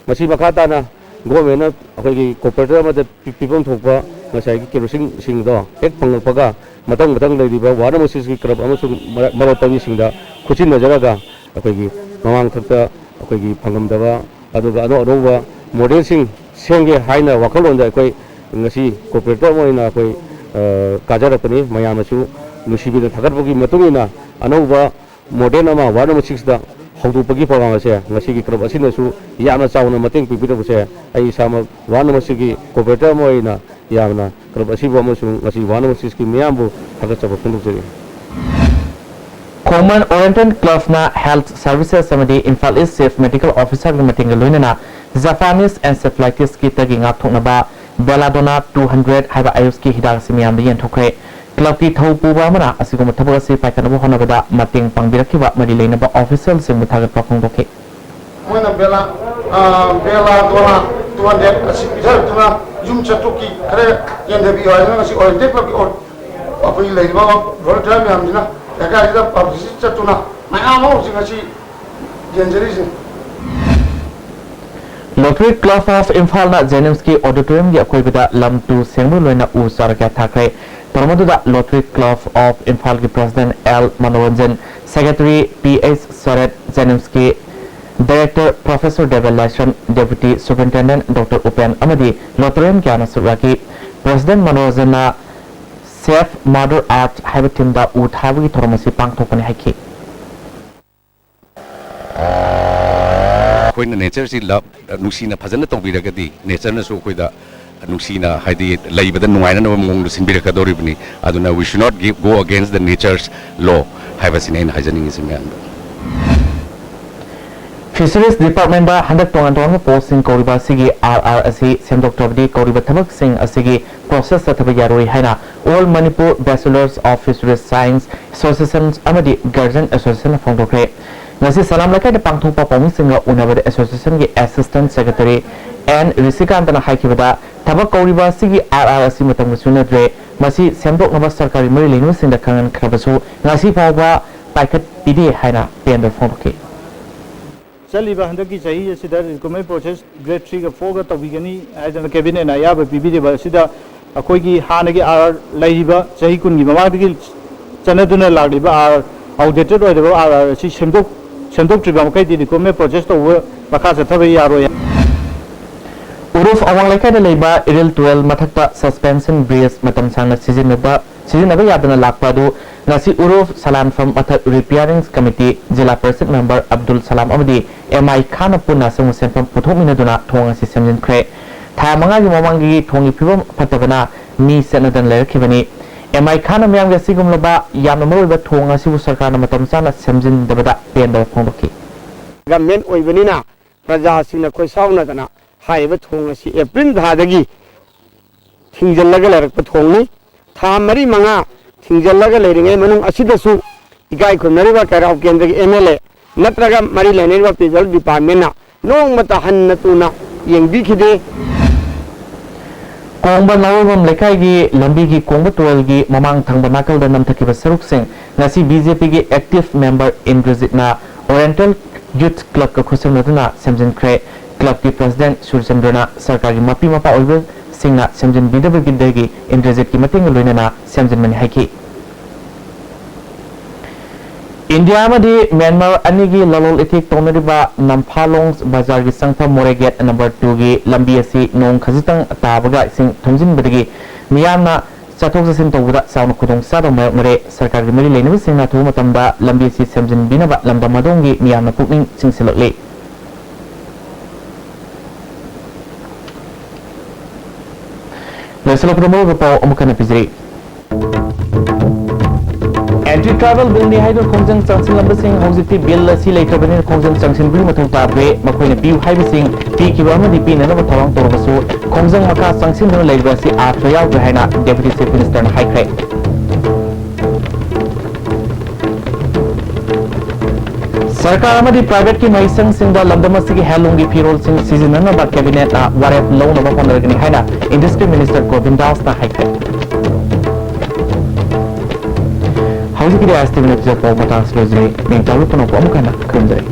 ꯃꯁꯤ ꯃꯈꯥ ꯇꯥꯅ ꯒꯣꯔꯃꯦꯟꯅ ꯑꯩꯈꯣꯏꯒꯤ ꯀꯣꯑꯣꯄꯔꯦꯇꯔ ꯑꯃꯗ ꯄꯤ-, ꯄꯤꯐꯝ ꯊꯣꯛꯄ ꯉꯁꯥꯏꯒꯤ ꯀꯦꯔꯣꯁꯤꯟꯁꯤꯡꯗꯣ ꯍꯦꯛ ꯐꯪꯂꯛꯄꯒ, ꯃꯊꯪ ꯃꯊꯪ ꯂꯩꯔꯤꯕ ꯋꯥꯔꯗ ꯅꯝꯕꯔ ꯁꯤꯛꯁꯀꯤ ꯀ꯭ꯂꯕ ꯑꯃꯁꯨꯡ ꯃꯔꯛ, ꯃꯔꯛ ꯄꯥꯏꯕꯤꯁꯤꯡꯗ ꯈꯨꯠꯁꯤꯟꯅꯖꯔꯒ, ꯑꯩꯈꯣꯏꯒꯤ ꯃꯃꯥꯡꯊꯛꯇ ꯑꯩꯈꯣꯏꯒꯤ ꯐꯪꯂꯝꯗꯕ, ꯑꯗꯨꯒ ꯑꯅꯧ ꯑꯅꯧꯕ ꯃꯣꯗꯦꯜꯁꯤꯡ ꯁꯦꯝꯒꯦ ꯍꯥꯏꯅ ꯋꯥꯈꯜꯂꯣꯟꯗ ꯑꯩꯈꯣꯏ ꯉꯁꯤ ꯀꯣꯑꯣꯄꯔꯦꯇꯔ ꯑꯃ ꯑꯣꯏꯅ ꯑꯩꯈꯣꯏ, ꯑ, ꯀꯥꯖꯔꯛꯄꯅꯤ꯫ ꯃꯌꯥꯝꯅꯁꯨ ꯅꯨꯡꯁꯤꯕꯤꯅ ꯊꯥꯒꯠꯄꯒꯤ ꯃꯇꯨꯡ ꯏꯟꯅ ꯑꯅꯧꯕ ꯃꯣꯗꯦꯜ ꯑꯃ ꯋꯥꯔꯗ ꯅꯝꯕꯔ ꯁꯤꯛꯁꯇ ꯍꯧꯗꯣꯛꯄꯒꯤ ꯄ꯭ꯔꯣꯒ꯭ꯔꯥꯝ ꯑꯁꯦ ꯉꯁꯤꯒꯤ ꯀ꯭ꯂꯕ ꯑꯁꯤꯅꯁꯨ ꯌꯥꯝꯅ ꯆꯥꯎꯅ ꯃꯇꯦꯡ ꯄꯤꯕꯤꯔꯛꯄꯁꯦ, ꯑꯩ ꯏꯁꯥꯃꯛ ꯋꯥꯔꯗ ꯅꯝꯕꯔ ꯁꯤꯛꯁꯀꯤ ꯀꯣꯑꯣꯄꯔꯦꯇꯔ ꯑꯃ ꯑꯣꯏꯅ ꯌꯥꯝꯅ ꯀ꯭ꯂꯕ ꯑꯁꯤꯕꯨ ꯑꯃꯁꯨꯡ ꯉꯁꯤ ꯋꯥꯔꯗ ꯅꯝꯕꯔ ꯁꯤꯛꯁꯀꯤ ꯃꯤꯌꯥꯝꯕꯨ ꯊꯥꯒꯠꯆꯕ ꯐꯣꯡꯗꯣꯛꯆꯔꯤ꯫ ꯈꯣꯡꯃꯟ ꯑꯣꯔꯤꯌꯦꯟꯇꯦꯜ ꯀ꯭ꯂꯕꯅ ꯍꯦꯜꯊ ꯁꯔꯚꯤꯁꯦꯁ ꯑꯃꯗꯤ ꯏꯝꯐꯥꯜ ꯏꯁ ꯆꯤꯐ ꯃꯦꯗꯤꯀꯦꯜ ꯑꯣꯐꯤꯁꯔꯒꯤ ꯃꯇꯦꯡꯒ ꯂꯣꯏꯅꯅ ꯖꯄꯥꯅꯤꯁ ꯑꯦꯟꯁꯦꯐꯦꯂꯥꯏꯇꯤꯁꯀꯤꯗꯒꯤ ꯉꯥꯛꯊꯣꯛꯅꯕ ꯕꯦꯂꯥꯗꯣꯅꯥ ꯇꯨ ꯍꯟꯗ꯭ꯔꯦꯠ ꯍꯥꯏꯕ ꯑꯌꯨꯁꯀꯤ ꯍꯤꯗꯥꯛ ꯑꯁꯤ ꯃꯤꯌꯥꯝꯗ ꯌꯦꯟꯊꯣꯛꯈ꯭ꯔꯦ꯫ ꯀ꯭ꯂꯕꯀꯤ ꯊꯧ ꯄꯨꯕ ꯑꯃꯅ ꯑꯁꯤꯒꯨꯝꯕ ꯊꯕꯛ ꯑꯁꯤ ꯄꯥꯏꯈꯠꯅꯕ ꯍꯣꯠꯅꯕꯗ ꯃꯇꯦꯡ ꯄꯥꯡꯕꯤꯔꯛꯈꯤꯕ ꯃꯔꯤ ꯂꯩꯅꯕ ꯑꯣꯐꯤꯁꯤꯌꯦꯜꯁꯤꯡꯕꯨ ꯊꯥꯒꯠꯄ ꯐꯣꯡꯗꯣꯛꯈꯤ꯫ ꯃꯣꯏꯅ ꯕꯦꯂꯥ, ꯑ, ꯕꯦꯂꯥꯗꯣꯅꯥ ꯇꯨ ꯍꯟꯗ꯭ꯔꯦꯠ ꯑꯁꯤ ꯄꯤꯊꯔꯛꯇꯨꯅ ꯌꯨꯝ ꯆꯠꯊꯣꯛꯈꯤ, ꯈꯔ ꯌꯦꯟꯊꯕꯤꯌꯨ ꯍꯥꯏꯗꯨꯅ ꯉꯁꯤ ꯑꯣꯔꯤꯌꯦꯟꯇꯦꯜ ꯀ꯭ꯂꯕꯀꯤ ꯑꯣ-, ꯑꯩꯈꯣꯏꯒꯤ ꯂꯩꯔꯤꯕ ꯚꯣꯂꯨꯟꯇꯤꯌꯔ ꯃꯌꯥꯝꯁꯤꯅ ꯂꯩꯀꯥꯏꯁꯤꯗ ꯄꯕ꯭ꯂꯤꯁꯤꯇꯤ ꯆꯠꯇꯨꯅ ꯃꯌꯥꯝ ꯑꯃ ꯍꯧꯖꯤꯛ ꯉꯁꯤ ꯌꯦꯟꯖꯔꯤꯁꯤꯅꯤ꯫ ꯂꯣꯇꯔꯤ ꯀ꯭ꯂꯕ ꯑꯣꯐ ꯏꯝꯐꯥꯜꯅ ꯖꯦꯅꯤꯝꯁꯀꯤ ꯑꯣꯗꯤꯇꯣꯔꯤꯌꯝꯒꯤ ꯑꯀꯣꯏꯕꯗ ꯂꯝ ꯇꯨ ꯁꯦꯡꯕꯒ ꯂꯣꯏꯅ ꯎ ꯆꯥꯔ ꯀꯌꯥ ꯊꯥꯈ꯭ꯔꯦ꯫ ꯊꯧꯔꯝ ꯑꯗꯨꯗ ꯂꯣꯇꯔꯤ ꯀ꯭ꯂꯕ ꯑꯣꯐ ꯏꯝꯐꯥꯜꯒꯤ president L Manoranjan, secretary P H Sarat, ꯖꯦꯅꯤꯝꯁꯀꯤ director professor Debe Laishram, deputy superintendent doctor Upen ꯑꯃꯗꯤ ꯂꯣꯇꯔꯤꯌꯟ ꯀꯌꯥꯅ ꯁꯔꯨꯛ ꯌꯥꯈꯤ꯫ ꯄ꯭ꯔꯁꯤꯗꯦꯟꯠ ꯃꯅꯣꯔꯟꯖꯟꯅ Save Mother Earth ꯍꯥꯏꯕ ꯊꯤꯝꯗ ꯎ ꯊꯥꯕꯒꯤ ꯊꯧꯔꯝ ꯑꯁꯤ ꯄꯥꯡꯊꯣꯛꯄꯅꯤ ꯍꯥꯏꯈꯤ꯫ ꯑꯩꯈꯣꯏꯅ ꯅꯦꯆꯔꯁꯤ ꯂꯚ, ꯅꯨꯡꯁꯤꯅ ꯐꯖꯅ ꯇꯧꯕꯤꯔꯒꯗꯤ, ꯅꯦꯆꯔꯅꯁꯨ ꯑꯩꯈꯣꯏꯗ ꯅꯨꯡꯁꯤꯅ, ꯍꯥꯏꯗꯤ, ꯂꯩꯕꯗ ꯅꯨꯡꯉꯥꯏꯅꯅꯕ ꯃꯑꯣꯡꯗ ꯁꯤꯟꯕꯤꯔꯛꯀꯗꯧꯔꯤꯕꯅꯤ꯫ ꯑꯗꯨꯅ we should not give, go against the nature's law ꯍꯥꯏꯕꯁꯤꯅꯤ ꯑꯩꯅ ꯍꯥꯏꯖꯅꯤꯡꯉꯤꯁꯤ ꯃꯌꯥꯝꯗ꯫ ꯐꯤꯁꯔꯤꯁ ꯗꯤꯄꯥꯔꯠꯃꯦꯟꯗ ꯍꯟꯗꯛ ꯇꯣꯉꯥꯟ ꯇꯣꯉꯥꯟꯕ ꯄꯣꯁꯁꯤꯡ ꯀꯧꯔꯤꯕ ꯑꯁꯤꯒꯤ ꯑꯥꯔ ꯑꯥꯔ ꯑꯁꯤ ꯁꯦꯝꯗꯣꯛꯇ꯭ꯔꯕꯗꯤ ꯀꯧꯔꯤꯕ ꯊꯕꯛꯁꯤꯡ ꯑꯁꯤꯒꯤ ꯄ꯭ꯔꯣꯁꯦꯁ ꯆꯠꯊꯕ ꯌꯥꯔꯣꯏ ꯍꯥꯏꯅ All Manipur Bachelors of Fisheries Science Association ꯑꯃꯗꯤ Guardian Association ꯐꯣꯡꯗꯣꯛꯈ꯭ꯔꯦ꯫ ꯉꯁꯤ ꯁꯂꯥꯝ ꯂꯩꯀꯥꯏꯗ ꯄꯥꯡꯊꯣꯛꯄ ꯄꯥꯎꯃꯤꯁꯤꯡꯒ ꯎꯅꯕꯗ association ꯒꯤ assistant secretary ꯑꯦꯟ ꯔꯤꯁꯤꯀꯥꯟꯇꯅ ꯍꯥꯏꯈꯤꯕꯗ, ꯊꯕꯛ ꯀꯧꯔꯤꯕ ꯑꯁꯤꯒꯤ ꯑꯥꯔ ꯑꯥꯔ ꯑꯁꯤ ꯃꯇꯝꯒ ꯆꯨꯅꯗ꯭ꯔꯦ, ꯃꯁꯤ ꯁꯦꯝꯗꯣꯛꯅꯕ ꯁꯔꯀꯥꯔꯒꯤ ꯃꯔꯤ ꯂꯩꯅꯕꯁꯤꯡꯗ ꯈꯪꯍꯟꯈ꯭ꯔꯕꯁꯨ ꯉꯁꯤ ꯐꯥꯎꯕ ꯄꯥꯏꯈꯠꯄꯤꯗꯦ ꯍꯥꯏꯅ ꯄꯦꯟꯗꯕ ꯐꯣꯡꯗꯣꯛꯈꯤ꯫ ꯆꯠꯂꯤꯕ ꯍꯟꯗꯛꯀꯤ ꯆꯍꯤ ꯑꯁꯤꯗ recruitment process grade three ꯒ four ꯒ ꯇꯧꯕꯤꯒꯅꯤ ꯍꯥꯏꯗꯅ cabinet ꯅ ꯑꯌꯥꯕ ꯄꯤꯕꯤꯔꯤꯕ ꯑꯁꯤꯗ ꯑꯩꯈꯣꯏꯒꯤ ꯍꯥꯟꯅꯒꯤ ꯑꯥꯔ ꯑꯥꯔ ꯂꯩꯔꯤꯕ ꯆꯍꯤ ꯀꯨꯟꯒꯤ ꯃꯃꯥꯡꯗꯒꯤ ꯆꯠꯅꯗꯨꯅ ꯂꯥꯛꯂꯤꯕ ꯑꯥꯔ ꯑꯥꯔ, outdated ꯑꯣꯏꯔꯕ ꯑꯥꯔ ꯑꯥꯔ ꯑꯁꯤ ꯁꯦꯝꯗꯣꯛ-, ꯁꯦꯝꯗꯣꯛꯇ꯭ꯔꯤꯕ ꯃꯈꯩꯗꯤ recruitment process ꯇꯧꯕ ꯃꯈꯥ ꯆꯠꯊꯕ ꯌꯥꯔꯣꯏ꯫ ꯎꯔꯨꯐ ꯑꯋꯥꯡ ꯂꯩꯀꯥꯏꯗ ꯂꯩꯕ ꯏꯔꯤꯜ ꯇꯨꯔꯦꯜ ꯃꯊꯛꯇ suspension bridge ꯃꯇꯝ ꯁꯥꯡꯅ ꯁꯤꯖꯤꯟꯅꯕ, ꯁꯤꯖꯤꯟꯅꯕ ꯌꯥꯗꯅ ꯂꯥꯛꯄ ꯑꯗꯨ ꯉꯁꯤ ꯎꯔꯨꯐ ꯁꯂꯥꯟꯐꯝ ꯃꯊꯛ repairing committee ꯖꯤꯂꯥ ꯄꯔꯤꯁꯠ member ꯑꯕꯗꯨꯜ ꯁꯂꯥꯝ ꯑꯃꯗꯤ ꯑꯦꯝ ꯑꯥꯏ ꯈꯥꯟꯅ ꯄꯨꯟꯅ ꯑꯁꯪꯕ ꯁꯦꯟꯐꯝ ꯄꯨꯊꯣꯛꯃꯤꯟꯅꯗꯨꯅ ꯊꯣꯡ ꯑꯁꯤ ꯁꯦꯝꯖꯤꯟꯈ꯭ꯔꯦ꯫ ꯊꯥ ꯃꯉꯥꯒꯤ ꯃꯃꯥꯡꯒꯤ ꯊꯣꯡꯒꯤ ꯐꯤꯕꯝ ꯐꯠꯇꯕꯅ ꯃꯤ ꯆꯠꯅꯗꯅ ꯂꯩꯔꯛꯈꯤꯕꯅꯤ꯫ ꯑꯦꯝ ꯑꯥꯏ ꯈꯥꯟꯅ ꯃꯤꯌꯥꯝꯒꯤ ꯑꯁꯤꯒꯨꯝꯂꯕ ꯌꯥꯝꯅ ꯃꯔꯨꯑꯣꯏꯕ ꯊꯣꯡ ꯑꯁꯤꯕꯨ ꯁꯔꯀꯥꯔꯅ ꯃꯇꯝ ꯆꯥꯅ ꯁꯦꯝꯖꯤꯟꯗꯕꯗ ꯄꯦꯟꯗꯕ ꯐꯣꯡꯗꯣꯛꯈꯤ꯫ ꯒꯃꯦꯟ ꯑꯣꯏꯕꯅꯤꯅ ꯄ꯭ꯔꯖꯥꯁꯤꯡꯅ ꯈꯣꯏꯁꯥꯎꯅꯗꯅ ꯍꯥꯏꯔꯤꯕ ꯊꯣꯡ ꯑꯁꯤ ꯑꯦꯄ꯭ꯔꯤꯜ ꯊꯥꯗꯒꯤ ꯊꯤꯡꯖꯤꯜꯂꯒ ꯂꯩꯔꯛꯄ ꯊꯣꯡꯅꯤ꯫ ꯊꯥ ꯃꯔꯤ ꯃꯉꯥ ꯊꯤꯡꯖꯤꯜꯂꯒ ꯂꯩꯔꯤꯉꯩ ꯃꯅꯨꯡ ꯑꯁꯤꯗꯁꯨ ꯏꯀꯥꯏ ꯈꯨꯝꯅꯔꯤꯕ ꯀꯩꯔꯥꯎ ꯀꯦꯟꯗ꯭ꯔꯒꯤ ꯑꯦꯝ ꯑꯦꯜ ꯑꯦ ꯅꯠꯇ꯭ꯔꯒ ꯃꯔꯤ ꯂꯩꯅꯔꯤꯕ ꯄꯤꯖꯜ ꯗꯤꯄꯥꯔꯠꯃꯦꯟꯅ ꯅꯣꯡꯃꯇ ꯍꯟꯅ ꯇꯨꯅ ꯌꯦꯡꯕꯤꯈꯤꯗꯦ꯫ ꯀꯣꯡꯕ ꯅꯥꯎꯔꯣꯝꯕꯝ ꯂꯩꯀꯥꯏꯒꯤ ꯂꯝꯕꯤꯒꯤ ꯀꯣꯡꯕ ꯇꯨꯔꯦꯜꯒꯤ ꯃꯃꯥꯡ ꯊꯪꯕ ꯅꯥꯀꯜꯗ ꯅꯝꯊꯈꯤꯕ ꯁꯔꯨꯛꯁꯤꯡ ꯉꯁꯤ ꯕꯤ ꯖꯦ ꯄꯤꯒꯤ active member ꯏꯟꯗ꯭ꯔꯖꯤꯠꯅ Oriental Youth Clubꯀ ꯈꯨꯠꯁꯝꯅꯗꯨꯅ ꯁꯦꯝꯖꯤꯟꯈ꯭ꯔꯦ꯫ Clubꯀꯤ president ꯁꯨꯔꯆꯟꯗ꯭ꯔꯅ ꯁꯔꯀꯥꯔꯒꯤ ꯃꯄꯤ ꯃꯄꯥ ꯑꯣꯏꯕꯁꯤꯡꯅ ꯁꯦꯝꯖꯤꯟꯕꯤꯗꯕꯒꯤꯗꯒꯤ ꯏꯟꯗ꯭ꯔꯖꯤꯠꯀꯤ ꯃꯇꯦꯡꯒ ꯂꯣꯏꯅꯅ ꯁꯦꯝꯖꯤꯟꯕꯅꯤ ꯍꯥꯏꯈꯤ꯫ ꯏꯟꯗꯤꯌꯥ ꯑꯃꯗꯤ ꯃ꯭ꯌꯥꯟꯃꯥꯔ ꯑꯅꯤꯒꯤ ꯂꯂꯣꯜ ꯏꯇꯤꯛ ꯇꯧꯅꯔꯤꯕ ꯅꯝꯐꯥꯂꯣꯡ ꯕꯖꯥꯔꯒꯤ ꯆꯪꯐꯝ ꯃꯣꯔꯦ gate number twoꯒꯤ ꯂꯝꯕꯤ ꯑꯁꯤ ꯅꯣꯡ ꯈꯖꯤꯛꯇꯪ ꯇꯥꯕꯒ ꯏꯁꯤꯡ ꯊꯨꯝꯖꯤꯟꯕꯗꯒꯤ ꯃꯤꯌꯥꯝꯅ ꯆꯠꯊꯣꯛ ꯆꯠꯁꯤꯟ ꯇꯧꯕꯗ ꯆꯥꯎꯅ ꯈꯨꯗꯣꯡꯆꯥꯗꯕ ꯃꯥꯌꯣꯛꯅꯔꯦ꯫ ꯁꯔꯀꯥꯔꯒꯤ ꯃꯔꯤ ꯂꯩꯅꯕꯁꯤꯡꯅ ꯑꯊꯨꯕ ꯃꯇꯝꯗ ꯂꯝꯕꯤ ꯑꯁꯤ ꯁꯦꯝꯖꯤꯟꯕꯤꯅꯕ ꯂꯝꯗꯝ ꯑꯗꯣꯝꯒꯤ ꯃꯤꯌꯥꯝꯅ ꯄꯨꯛꯅꯤꯡ ꯆꯤꯡꯁꯤꯜꯂꯛꯂꯤ꯫ ꯂꯣꯏꯁꯤꯜꯂꯛꯄꯗ ꯃꯔꯨꯑꯣꯏꯕ ꯄꯥꯎ ꯑꯃꯨꯛ ꯍꯟꯅ ꯄꯤꯖꯔꯤ꯫ ꯇ꯭ꯔꯥꯏꯕꯦꯜ ꯕꯤꯜꯅꯤ ꯍꯥꯏꯗꯨꯅ ꯈꯣꯡꯖꯪ ꯆꯪꯁꯤꯜꯂꯝꯕꯁꯤꯡ ꯍꯧꯖꯤꯛꯇꯤ ꯕꯤꯜ ꯑꯁꯤ ꯂꯩꯇ꯭ꯔꯕꯅꯤꯅ ꯈꯣꯡꯖꯪ ꯆꯪꯁꯤꯟꯕꯒꯤ ꯃꯊꯧ ꯇꯥꯗ꯭ꯔꯦ꯫ ꯃꯈꯣꯏꯅ ꯄꯤꯌꯨ ꯍꯥꯏꯕꯁꯤꯡ ꯄꯤꯈꯤꯕ ꯑꯃꯗꯤ ꯄꯤꯅꯅꯕ ꯊꯧꯔꯥꯡ ꯇꯧꯔꯕꯁꯨ ꯈꯣꯡꯖꯪ ꯃꯈꯥ ꯆꯪꯁꯤꯟꯗꯨꯅ ꯂꯩꯔꯤꯕ ꯑꯁꯤ ꯑꯥꯔꯊ ꯌꯥꯎꯗ꯭ꯔꯦ ꯍꯥꯏꯅ ꯗꯦꯄꯨꯇꯤ ꯆꯤꯐ ꯃꯤꯅꯤꯁꯇꯔꯅ ꯍꯥꯏꯈ꯭ꯔꯦ꯫ ꯁꯔꯀꯥꯔ ꯑꯃꯗꯤ ꯄ꯭ꯔꯥꯏꯚꯦꯠꯀꯤ ꯃꯍꯩꯁꯪꯁꯤꯡꯗ ꯂꯝꯗꯝ ꯑꯁꯤꯒꯤ ꯍꯦꯟꯂꯨꯝꯒꯤ ꯐꯤꯔꯣꯜꯁꯤꯡ ꯁꯤꯖꯤꯟꯅꯅꯕ ꯀꯦꯕꯤꯅꯦꯠꯅ ꯋꯥꯔꯦꯞ ꯂꯧꯅꯕ ꯍꯣꯠꯅꯔꯒꯅꯤ ꯍꯥꯏꯅ ꯏꯟꯗꯁꯇ꯭ꯔꯤ ꯃꯤꯅꯤꯁꯇꯔ ꯒꯣꯕꯤꯟ ꯗꯥꯁꯅ ꯍꯥꯏꯈ꯭ꯔꯦ꯫ ꯍꯧꯖꯤꯛꯀꯤꯗꯤ ꯑꯥꯏ ꯑꯦꯁ ꯇꯤ ꯚꯤꯅ ꯄꯤꯖꯕ ꯄꯥꯎ ꯃꯇꯥꯡꯁꯤ ꯂꯣꯏꯖꯔꯦ꯫ ꯅꯤꯡꯇꯥꯕ ꯄꯨꯝꯅꯃꯛꯄꯨ ꯑꯃꯨꯛ ꯍꯟꯅ ꯈꯨꯔꯨꯝꯖꯔꯤ꯫